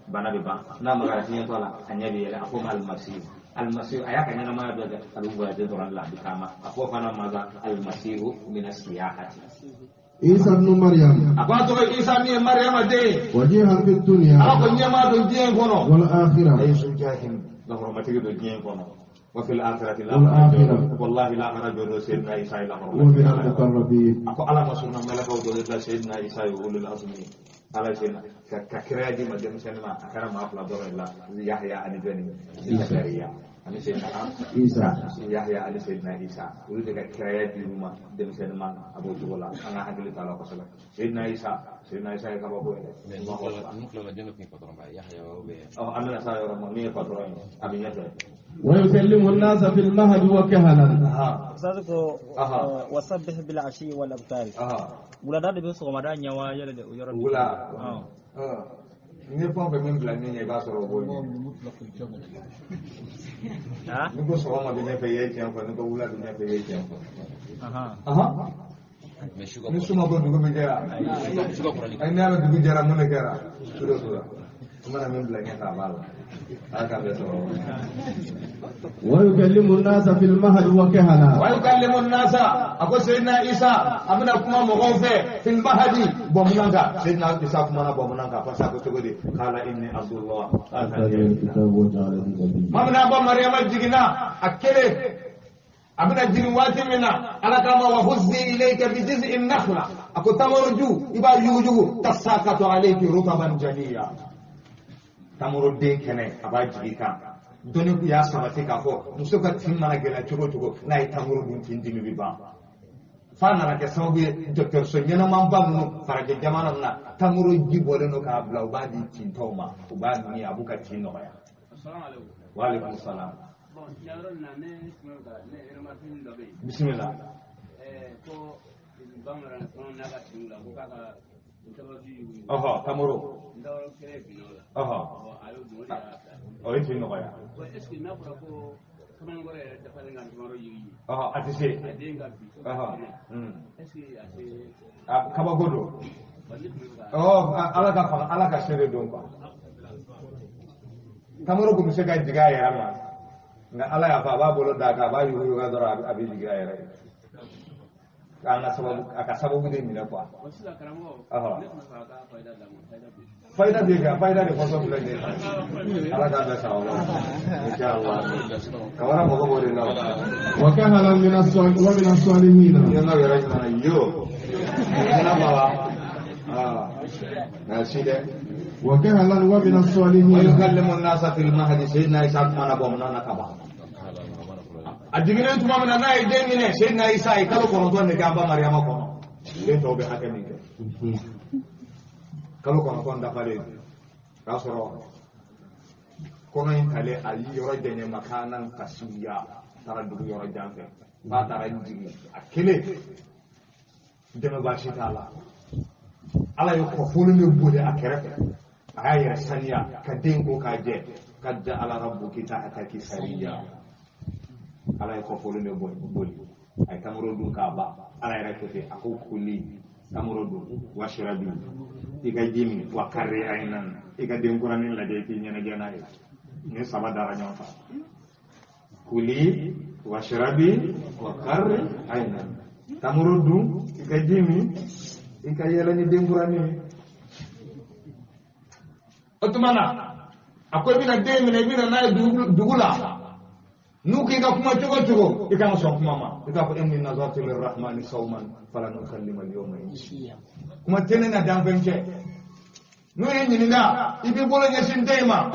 bana bɛ ban, n'a magara fiɲɛtɔ la, a ɲɛ bɛ yɛlɛ, a ko ma almasihu. Almasihu a y'a ka ɲɛnamaya bɛɛ kɛ, a bɛ voyager dɔrɔn la, a bɛ taama. A ko fana ma almasihu mina siyahati. Isa ibn Maryam. A ko a tɔgɔ Isa min ye Maryama den ye. Wajihan fi dunya. Ala ko ɲɛmaa don diɲɛ kɔnɔ. Wal akhirah. Ayi jahim lahɔrɔmatigi don diɲɛ kɔnɔ. Wa fil akhirati wallahi lahara jɔ don Seyidina Isa ye lahɔrɔmatigi. Wa min al-muqarrabin. A ko Ala ma sɔnna mɛlɛkɛw dɔ de la Seyidina Isa ye ulul azmi. Ala ye ka kiraya di ma denmisɛnnin ma, a kɛra maa fila dɔrɔn de la, Yahya ani jɔni, Zakariya ani Seyidina Isa, Yahya ani Seyidina Isa, olu de ka kiraya di ma denmisɛnnin ma, a b'o cogo la. An ka hakili t'a la kosɛbɛ. Seyidina Isa, Seyidina Isa ye kabako ye dɛ. Ninnu fila la jɔn de tun ye patɔrɔn ba ye, Yahya ou bien? An bɛna s'a yɔrɔ ma, min ye patɔrɔn ye, a bɛ ɲɛfɛ. ويكلم الناس في المهد وكهلا. Ustaz ko wasabbih bil ashi wal abkar. Wulada de bɛ sɔgɔmada ɲɛ wa yɛlɛ de o yɔrɔ. Wula. Ni fɛn o fɛn min bila min ɲɛ, i b'a sɔrɔ o b'o ɲɛ. Ni ko sɔgɔma bɛ ɲɛfɛ, i ye tiɲɛ fɔ, ni ko wula bɛ ɲɛfɛ, i ye tiɲɛ fɔ. Ni su ma ko dugu bɛ jɛra. Ayi, n'a bɛ dugu jɛra, mun de kɛra? Su de sera. I mana min bila ɲɛfɛ, a b'a la. Ala k'a bɛɛ sɔrɔ. ويكلم الناس في المهد وكهلا. ويكلم الناس، أقول سيدنا عيسى أبنا كما مغوفة في المهد بومنانكا. سيدنا عيسى كما بومنانكا فساكو تقولي قال إني عبد الله آتاني الكتاب وجعلني نبيا. ما من أبا مريم الجنة أكله أبنا جنوات منا على كما وهزي إليك بجزء النخلة أكو تمرجو إبا يوجو تساقط عليك رطبا جنيا. Tamaro den kɛnɛ a b'a jigi kan, dɔnni kun y'a sabati k'a fɔ muso ka tin mana gɛlɛya cogo o cogo, n'a ye tamaro dun tin dimi bɛ ban. F'a nana kɛ sababu ye dɔgɔtɔrɔso ɲɛnamaba ninnu farajɛ jamana ninnu na, tamaro ji bɔlen don k'a bila, u b'a di tintɔw ma, u b'a min, a b'u ka tin nɔgɔya. Wa aleykum salaam. Bisimila. Ko bamanan n'a ka tin la ko k'a ka Ɔhɔ, tamaro. Ɔhɔ. O ye tin nɔgɔya. Ɔhɔ, a tɛ se. Ɔhɔ. A kabako don. Ɔhɔ, Ala ka fanga, Ala ka se de don quoi. Tamaro kun bɛ se ka jigin a yɛrɛ ma, nka Ala y'a fɔ a b'a bolo d'a kan, a b'a yuguyugu dɔrɔn, a bɛ jigin a yɛrɛ ye. An ka sababu, a ka sababu de minɛ quoi. Fayida bɛ kɛ, fayida de kɔsɔn filɛ nin ye. Ala k'a bɛɛ sababu la. Inshallah. Kamara mɔgɔ b'o de la. Wa kahala min as-salihin. Ni n ka yɛrɛ ɲuman yo. Ɲɛna baba. Ah. Si dɛ. Wa kahala wa min as-salihin. Wa yukallimu an-nasa fil mahdi, Sayyidina Isa kumana bamanan na kaban. A jiginnen tuma min na n'a ye den minɛ, Seydina Isa ye kalo 9 de kɛ an ba Mariyama kɔnɔ. Den tɔw bɛ hakɛ min kɛ. Kalo 9 dafalen, k'a sɔrɔ kɔnɔ in talen a y'i yɔrɔ janya makanan kasiya, taara dugu yɔrɔ jan fɛ. Ba taara jigin a kelen, dɛmɛbaa si t'a la. Ala ye kɔfolo de boli a kɛrɛfɛ, a y'a yɛrɛ saniya ka den ko k'a jɛ, ka ja ala rabbuki tahtaki sariya. Ala ye kɔfolo de boli, a ye tamaro dun k'a ban. Ala yɛrɛ ko ten, a ko kuli tamaro dun, wasirabi i ka ji min, wa kari ayinan i ka den kuranin lajɛ i k'i ɲɛnajɛ n'a ye. Ni saba dara ɲɔgɔn kan, kuli wasirabi wa kari ayinan, tamaro dun i ka ji min, I ka yɛlɛ ni denkuranin ye. O tuma na a ko i bɛna den minɛ, i bɛna n'a ye dugu la, n'u k'i ka kuma cogo cogo, i kana sɔn kuma ma. I k'a fɔ inni nazartu lirrahmani sawman falan ukallima al-yawma insiya. Kuma tɛ ne na danfɛn cɛ. N'u y'i ɲininka, i b'i bolo ɲɛsin den ma.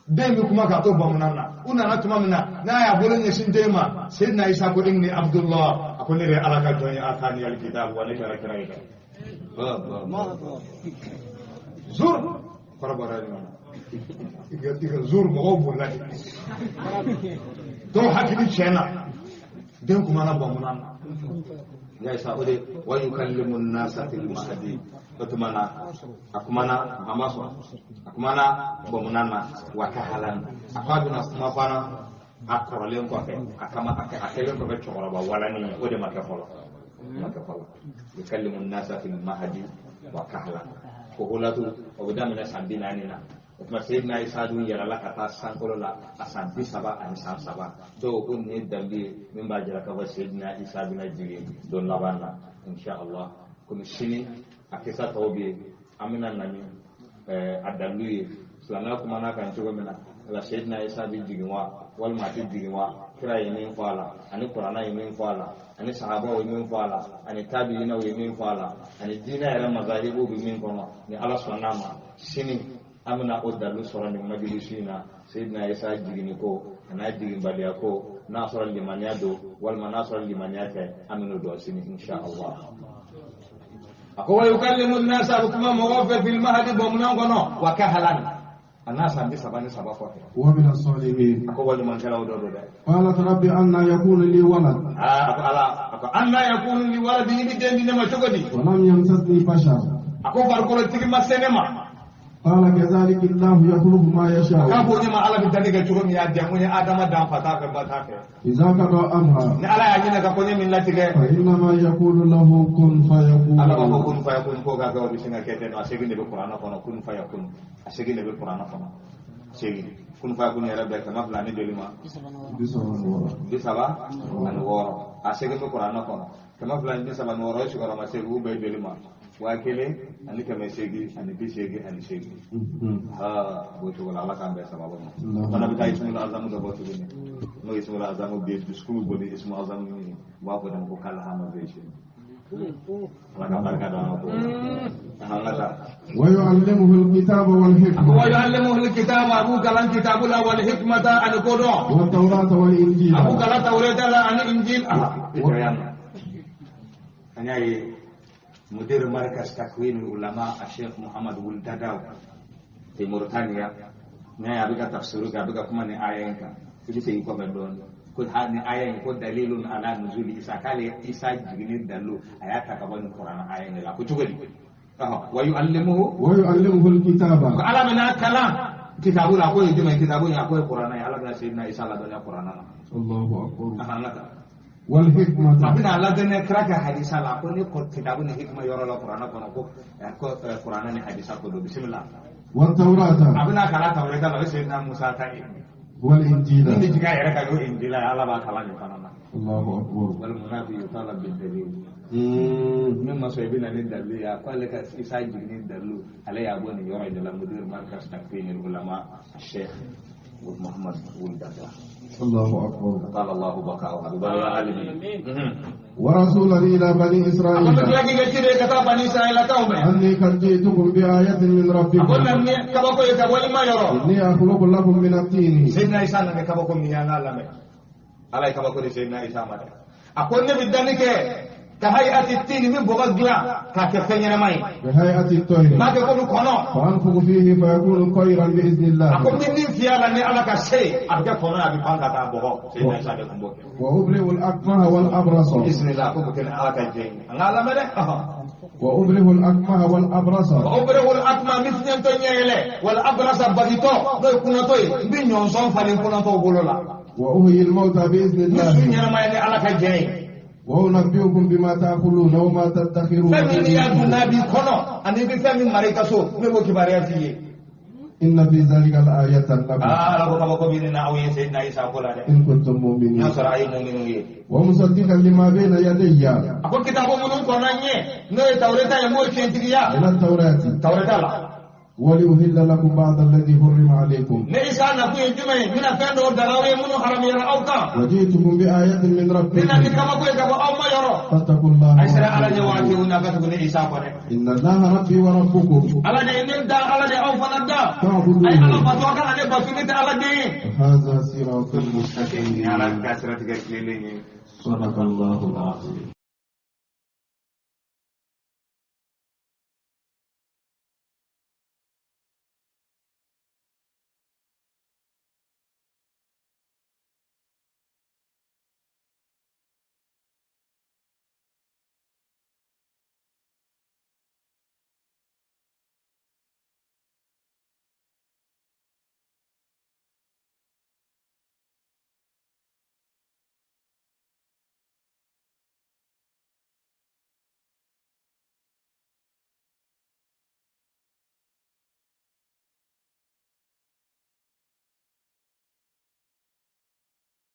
Den bɛ kuma k'a to bamunan na. U nana tuma min na, n'a y'a bolo ɲɛsin den ma, Seydina Isa ko inni Abdullah, a ko ne de ye Ala ka jɔn ye, atani alkitab, wa ne kɛra kira ye dɛ. Zur kɔrɔ bɔra ɲɔgɔn na. I ka zur mɔgɔw bolila de. Dɔw hakili tiɲɛna. Den kumana bamunan na. Ya Isa o de wa yukallimu an-nasa fil mahdi. O tuma na a kumana a ma sɔrɔ, a kumana bamunan na wa kahalan. A ko a bɛna kuma fana a kɔrɔlen kɔfɛ, a kama a kɛlen kɔfɛ cɛkɔrɔba walanin ye, o de ma kɛ fɔlɔ. Ma kɛ fɔlɔ. Yukallimu an-nasa fil mahdi wa kahalan. Koholatu o bɛ daminɛ san 40 na. O tuma Seydina Isa dun yɛlɛla ka taa sankolo la a san 30 ani san 3. Dɔw ko nin ye dalilu ye min b'a jira k'a fɔ Seydina Isa bɛna jigin don laban na inshallah. Komi sini a kisa tɔw bɛ yen, an bɛna na ni a dalilu ye. Silamɛya kumana kan cogo min na, ala Seydina Isa bɛ jigin wa walima a tɛ jigin wa, kira ye min fɔ a la, ani kuranna ye min fɔ a la, ani sahabaw ye min fɔ a la, ani tabiinaw ye min fɔ a la, ani diinɛ yɛrɛ mazahibuw bɛ min kɔnɔ, ni Ala sɔnn'a ma sini an bɛna o dalilu sɔrɔ nin majilisi in na. Seydina Isa jiginni ko a n'a jiginbaliya ko, n'a sɔrɔ limaniya don walima n'a sɔrɔ limaniya tɛ, an bɛn'o dɔn sini inshallah. A ko wa yukallimu an-nasa, a bɛ kuma mɔgɔw fɛ fil mahdi bamunan kɔnɔ wa kahalan, a n'a san 33 kɔfɛ. Wa min as-salihin. A ko walimankɛlaw dɔ don dɛ. Qalat rabbi anna yakunu li walad. A ko Ala, a ko anna yakunu li walad, i bɛ den di ne ma cogo di? Wa lam yamsasni bashar. A ko farikolotigi ma se ne ma. Qala kadhalika Allahu yakhluqu ma yasha'u. K'a ko ne ma Ala bɛ danni kɛ cogo min y'a diya, n ko n ye Adama dan fa t'a fɛ ba t'a fɛ. Idha qada amra. Ni Ala y'a ɲini ka ko n ye min latigɛ. Fa innama yaqulu lahu kun fayakun. Ala b'a fɔ kun fayakun, ko k'a kɛ o bɛ sin ka kɛ ten nɔ. A segin de bɛ kuranɛ kɔnɔ, kun fayakun. A segin de bɛ kuranɛ kɔnɔ. Segin. Kun fayakun yɛrɛ bɛɛ 200 ni joli ma? 36. A segin bɛ kuranɛ kɔnɔ. 236 o sigiyɔrɔma segin u bɛɛ joli ma? 1888. Ha, o cogo la Ala k'an bɛɛ sababu ma. Fana bɛ taa Ismul Azamu dɔ bɔ tuguni. N'o Ismul Azamu bɛ dusukun bɛ boli Ismul Azamu min ye, u b'a fɔ de ma ko kalahama zeysin. Ala ka barika d'an ma ko. An ka taa. Wa yu'allimuhu al-kitaba wal hikma. Wa yu'allimuhu al-kitaba, a b'u kalan kitabu la wal hikmata ani kodɔn. Wa tawrata wal injila. A b'u kalan tawreta la ani injil. I jɔ yan nɔ. An y'a ye مدير مركز تكوين العلماء الشيخ محمد ولد داداو في موريتانيا n'a bɛ ka tafsiru kɛ, a bɛ ka kuma ni aya in kan. I bɛ segin kɔfɛ dɔɔnin ko ha ni aya in ko dalilun ala nuzuli Isa, k'ale Isa jiginni dalilu a y'a ta ka bɔ nin kuranɛ aya in de la. Ko cogo di? Wa yu'allimuhu. Wa yu'allimuhu al-kitaba. Ko Ala bɛna kalan kitabu la, ko ye jumɛn kitabu in? A ko ye kuranɛ ye. Ala bɛna Seydina Isa ladɔnniya kuranɛ na. Allahu akbar. An ka taa. Wal hikmata. A bɛna ladɔnniya kira ka hadisa la, ko ne ko kitabu ni hikma yɔrɔ la kuranɛ kɔnɔ, ko kuranɛ ni hadisa ko don. Bisimila. Wa tawrata. A bɛna kalan tawreta la, o ye Seydina Musa ta ye. Wal injila. Min bɛ jigin a yɛrɛ kan, o ye injila ye. Ala b'a kalan nin fana na. Allahu akbar. Wal munafi yutalab bil dalil. Min ma sɔn i bɛ na ni dalilu ye, a ko ale ka Isa jiginni dalilu ale y'a bɔ nin yɔrɔ in de la. Mudir markaz takwin al-ulama Sheikh Muhammad Wuld Dada. الله أكبر. قال الله بقاء ورسولا إلى بني إسرائيل أني قد جئتكم بآية من ربكم إني أخلق لكم من الطين. سيدنا عيسى نبي كبكم نيانا لمن الله يكبكم سيدنا عيسى ماذا أقول نبي دنيك كهيئة التين من بغض لا ككفين ينمي كهيئة الطير ما كيكون كنا فأنفخ فيه فيكون طيرا بإذن الله أقول من فيها لأني على كشيء أبقى كنا أبي بانك تابعه سيدنا عيسى بكم وأبرئ الأكمه والأبرص بإذن الله أقول كنا على كجين أنا لا مدة وأبرئ الأكمه والأبرص وأبرئ الأكمه مثل تنيله والأبرص بغيتو لو يكون توي بينيون صن فلين كنا تو بولولا وأحيي الموتى بإذن الله مثل ينمي على كجين وأنبئكم بما تأكلون وما تدخرون فمن يأكل نبي كنا أني بفهم مريكاسو نبو كباريا فيه إن في ذلك لآية لكم Ala ko kabako bɛ nin na aw ye Seyidina Isa ko la dɛ. إن كنتم مؤمنين. N'a sɔrɔ a ye muminu ye. ومصدقا لما بين يدي A ko kitabu minnu kɔnna n ɲɛ, n'o ye Tawureta ye, m'o tiɲɛtigiya. من التوراة Tawureta la. ولأهل لكم بعض الذي حرم عليكم. Ne Isa nakun ye jumɛn ye? N bɛna fɛn dɔw daga aw ye minnu haramuyara aw kan. وجئتكم بآية من N na ni ربكم kabako ye ka bɔ aw ma yɔrɔ. فاتقوا الله A ye siran Ala ɲɛ waati وأطيعون. o n'a ka tugu ne Isa kɔ dɛ. إن الله ربي وربكم Ala de ye ne da, Ala de ye aw fana da. A ye Ala فاعبدوه bato, a kana ne bato, ne tɛ Ala den ye. هذا صراط مستقيم. Ni Ala ka siratigɛ tilennen ye. صدق الله العظيم.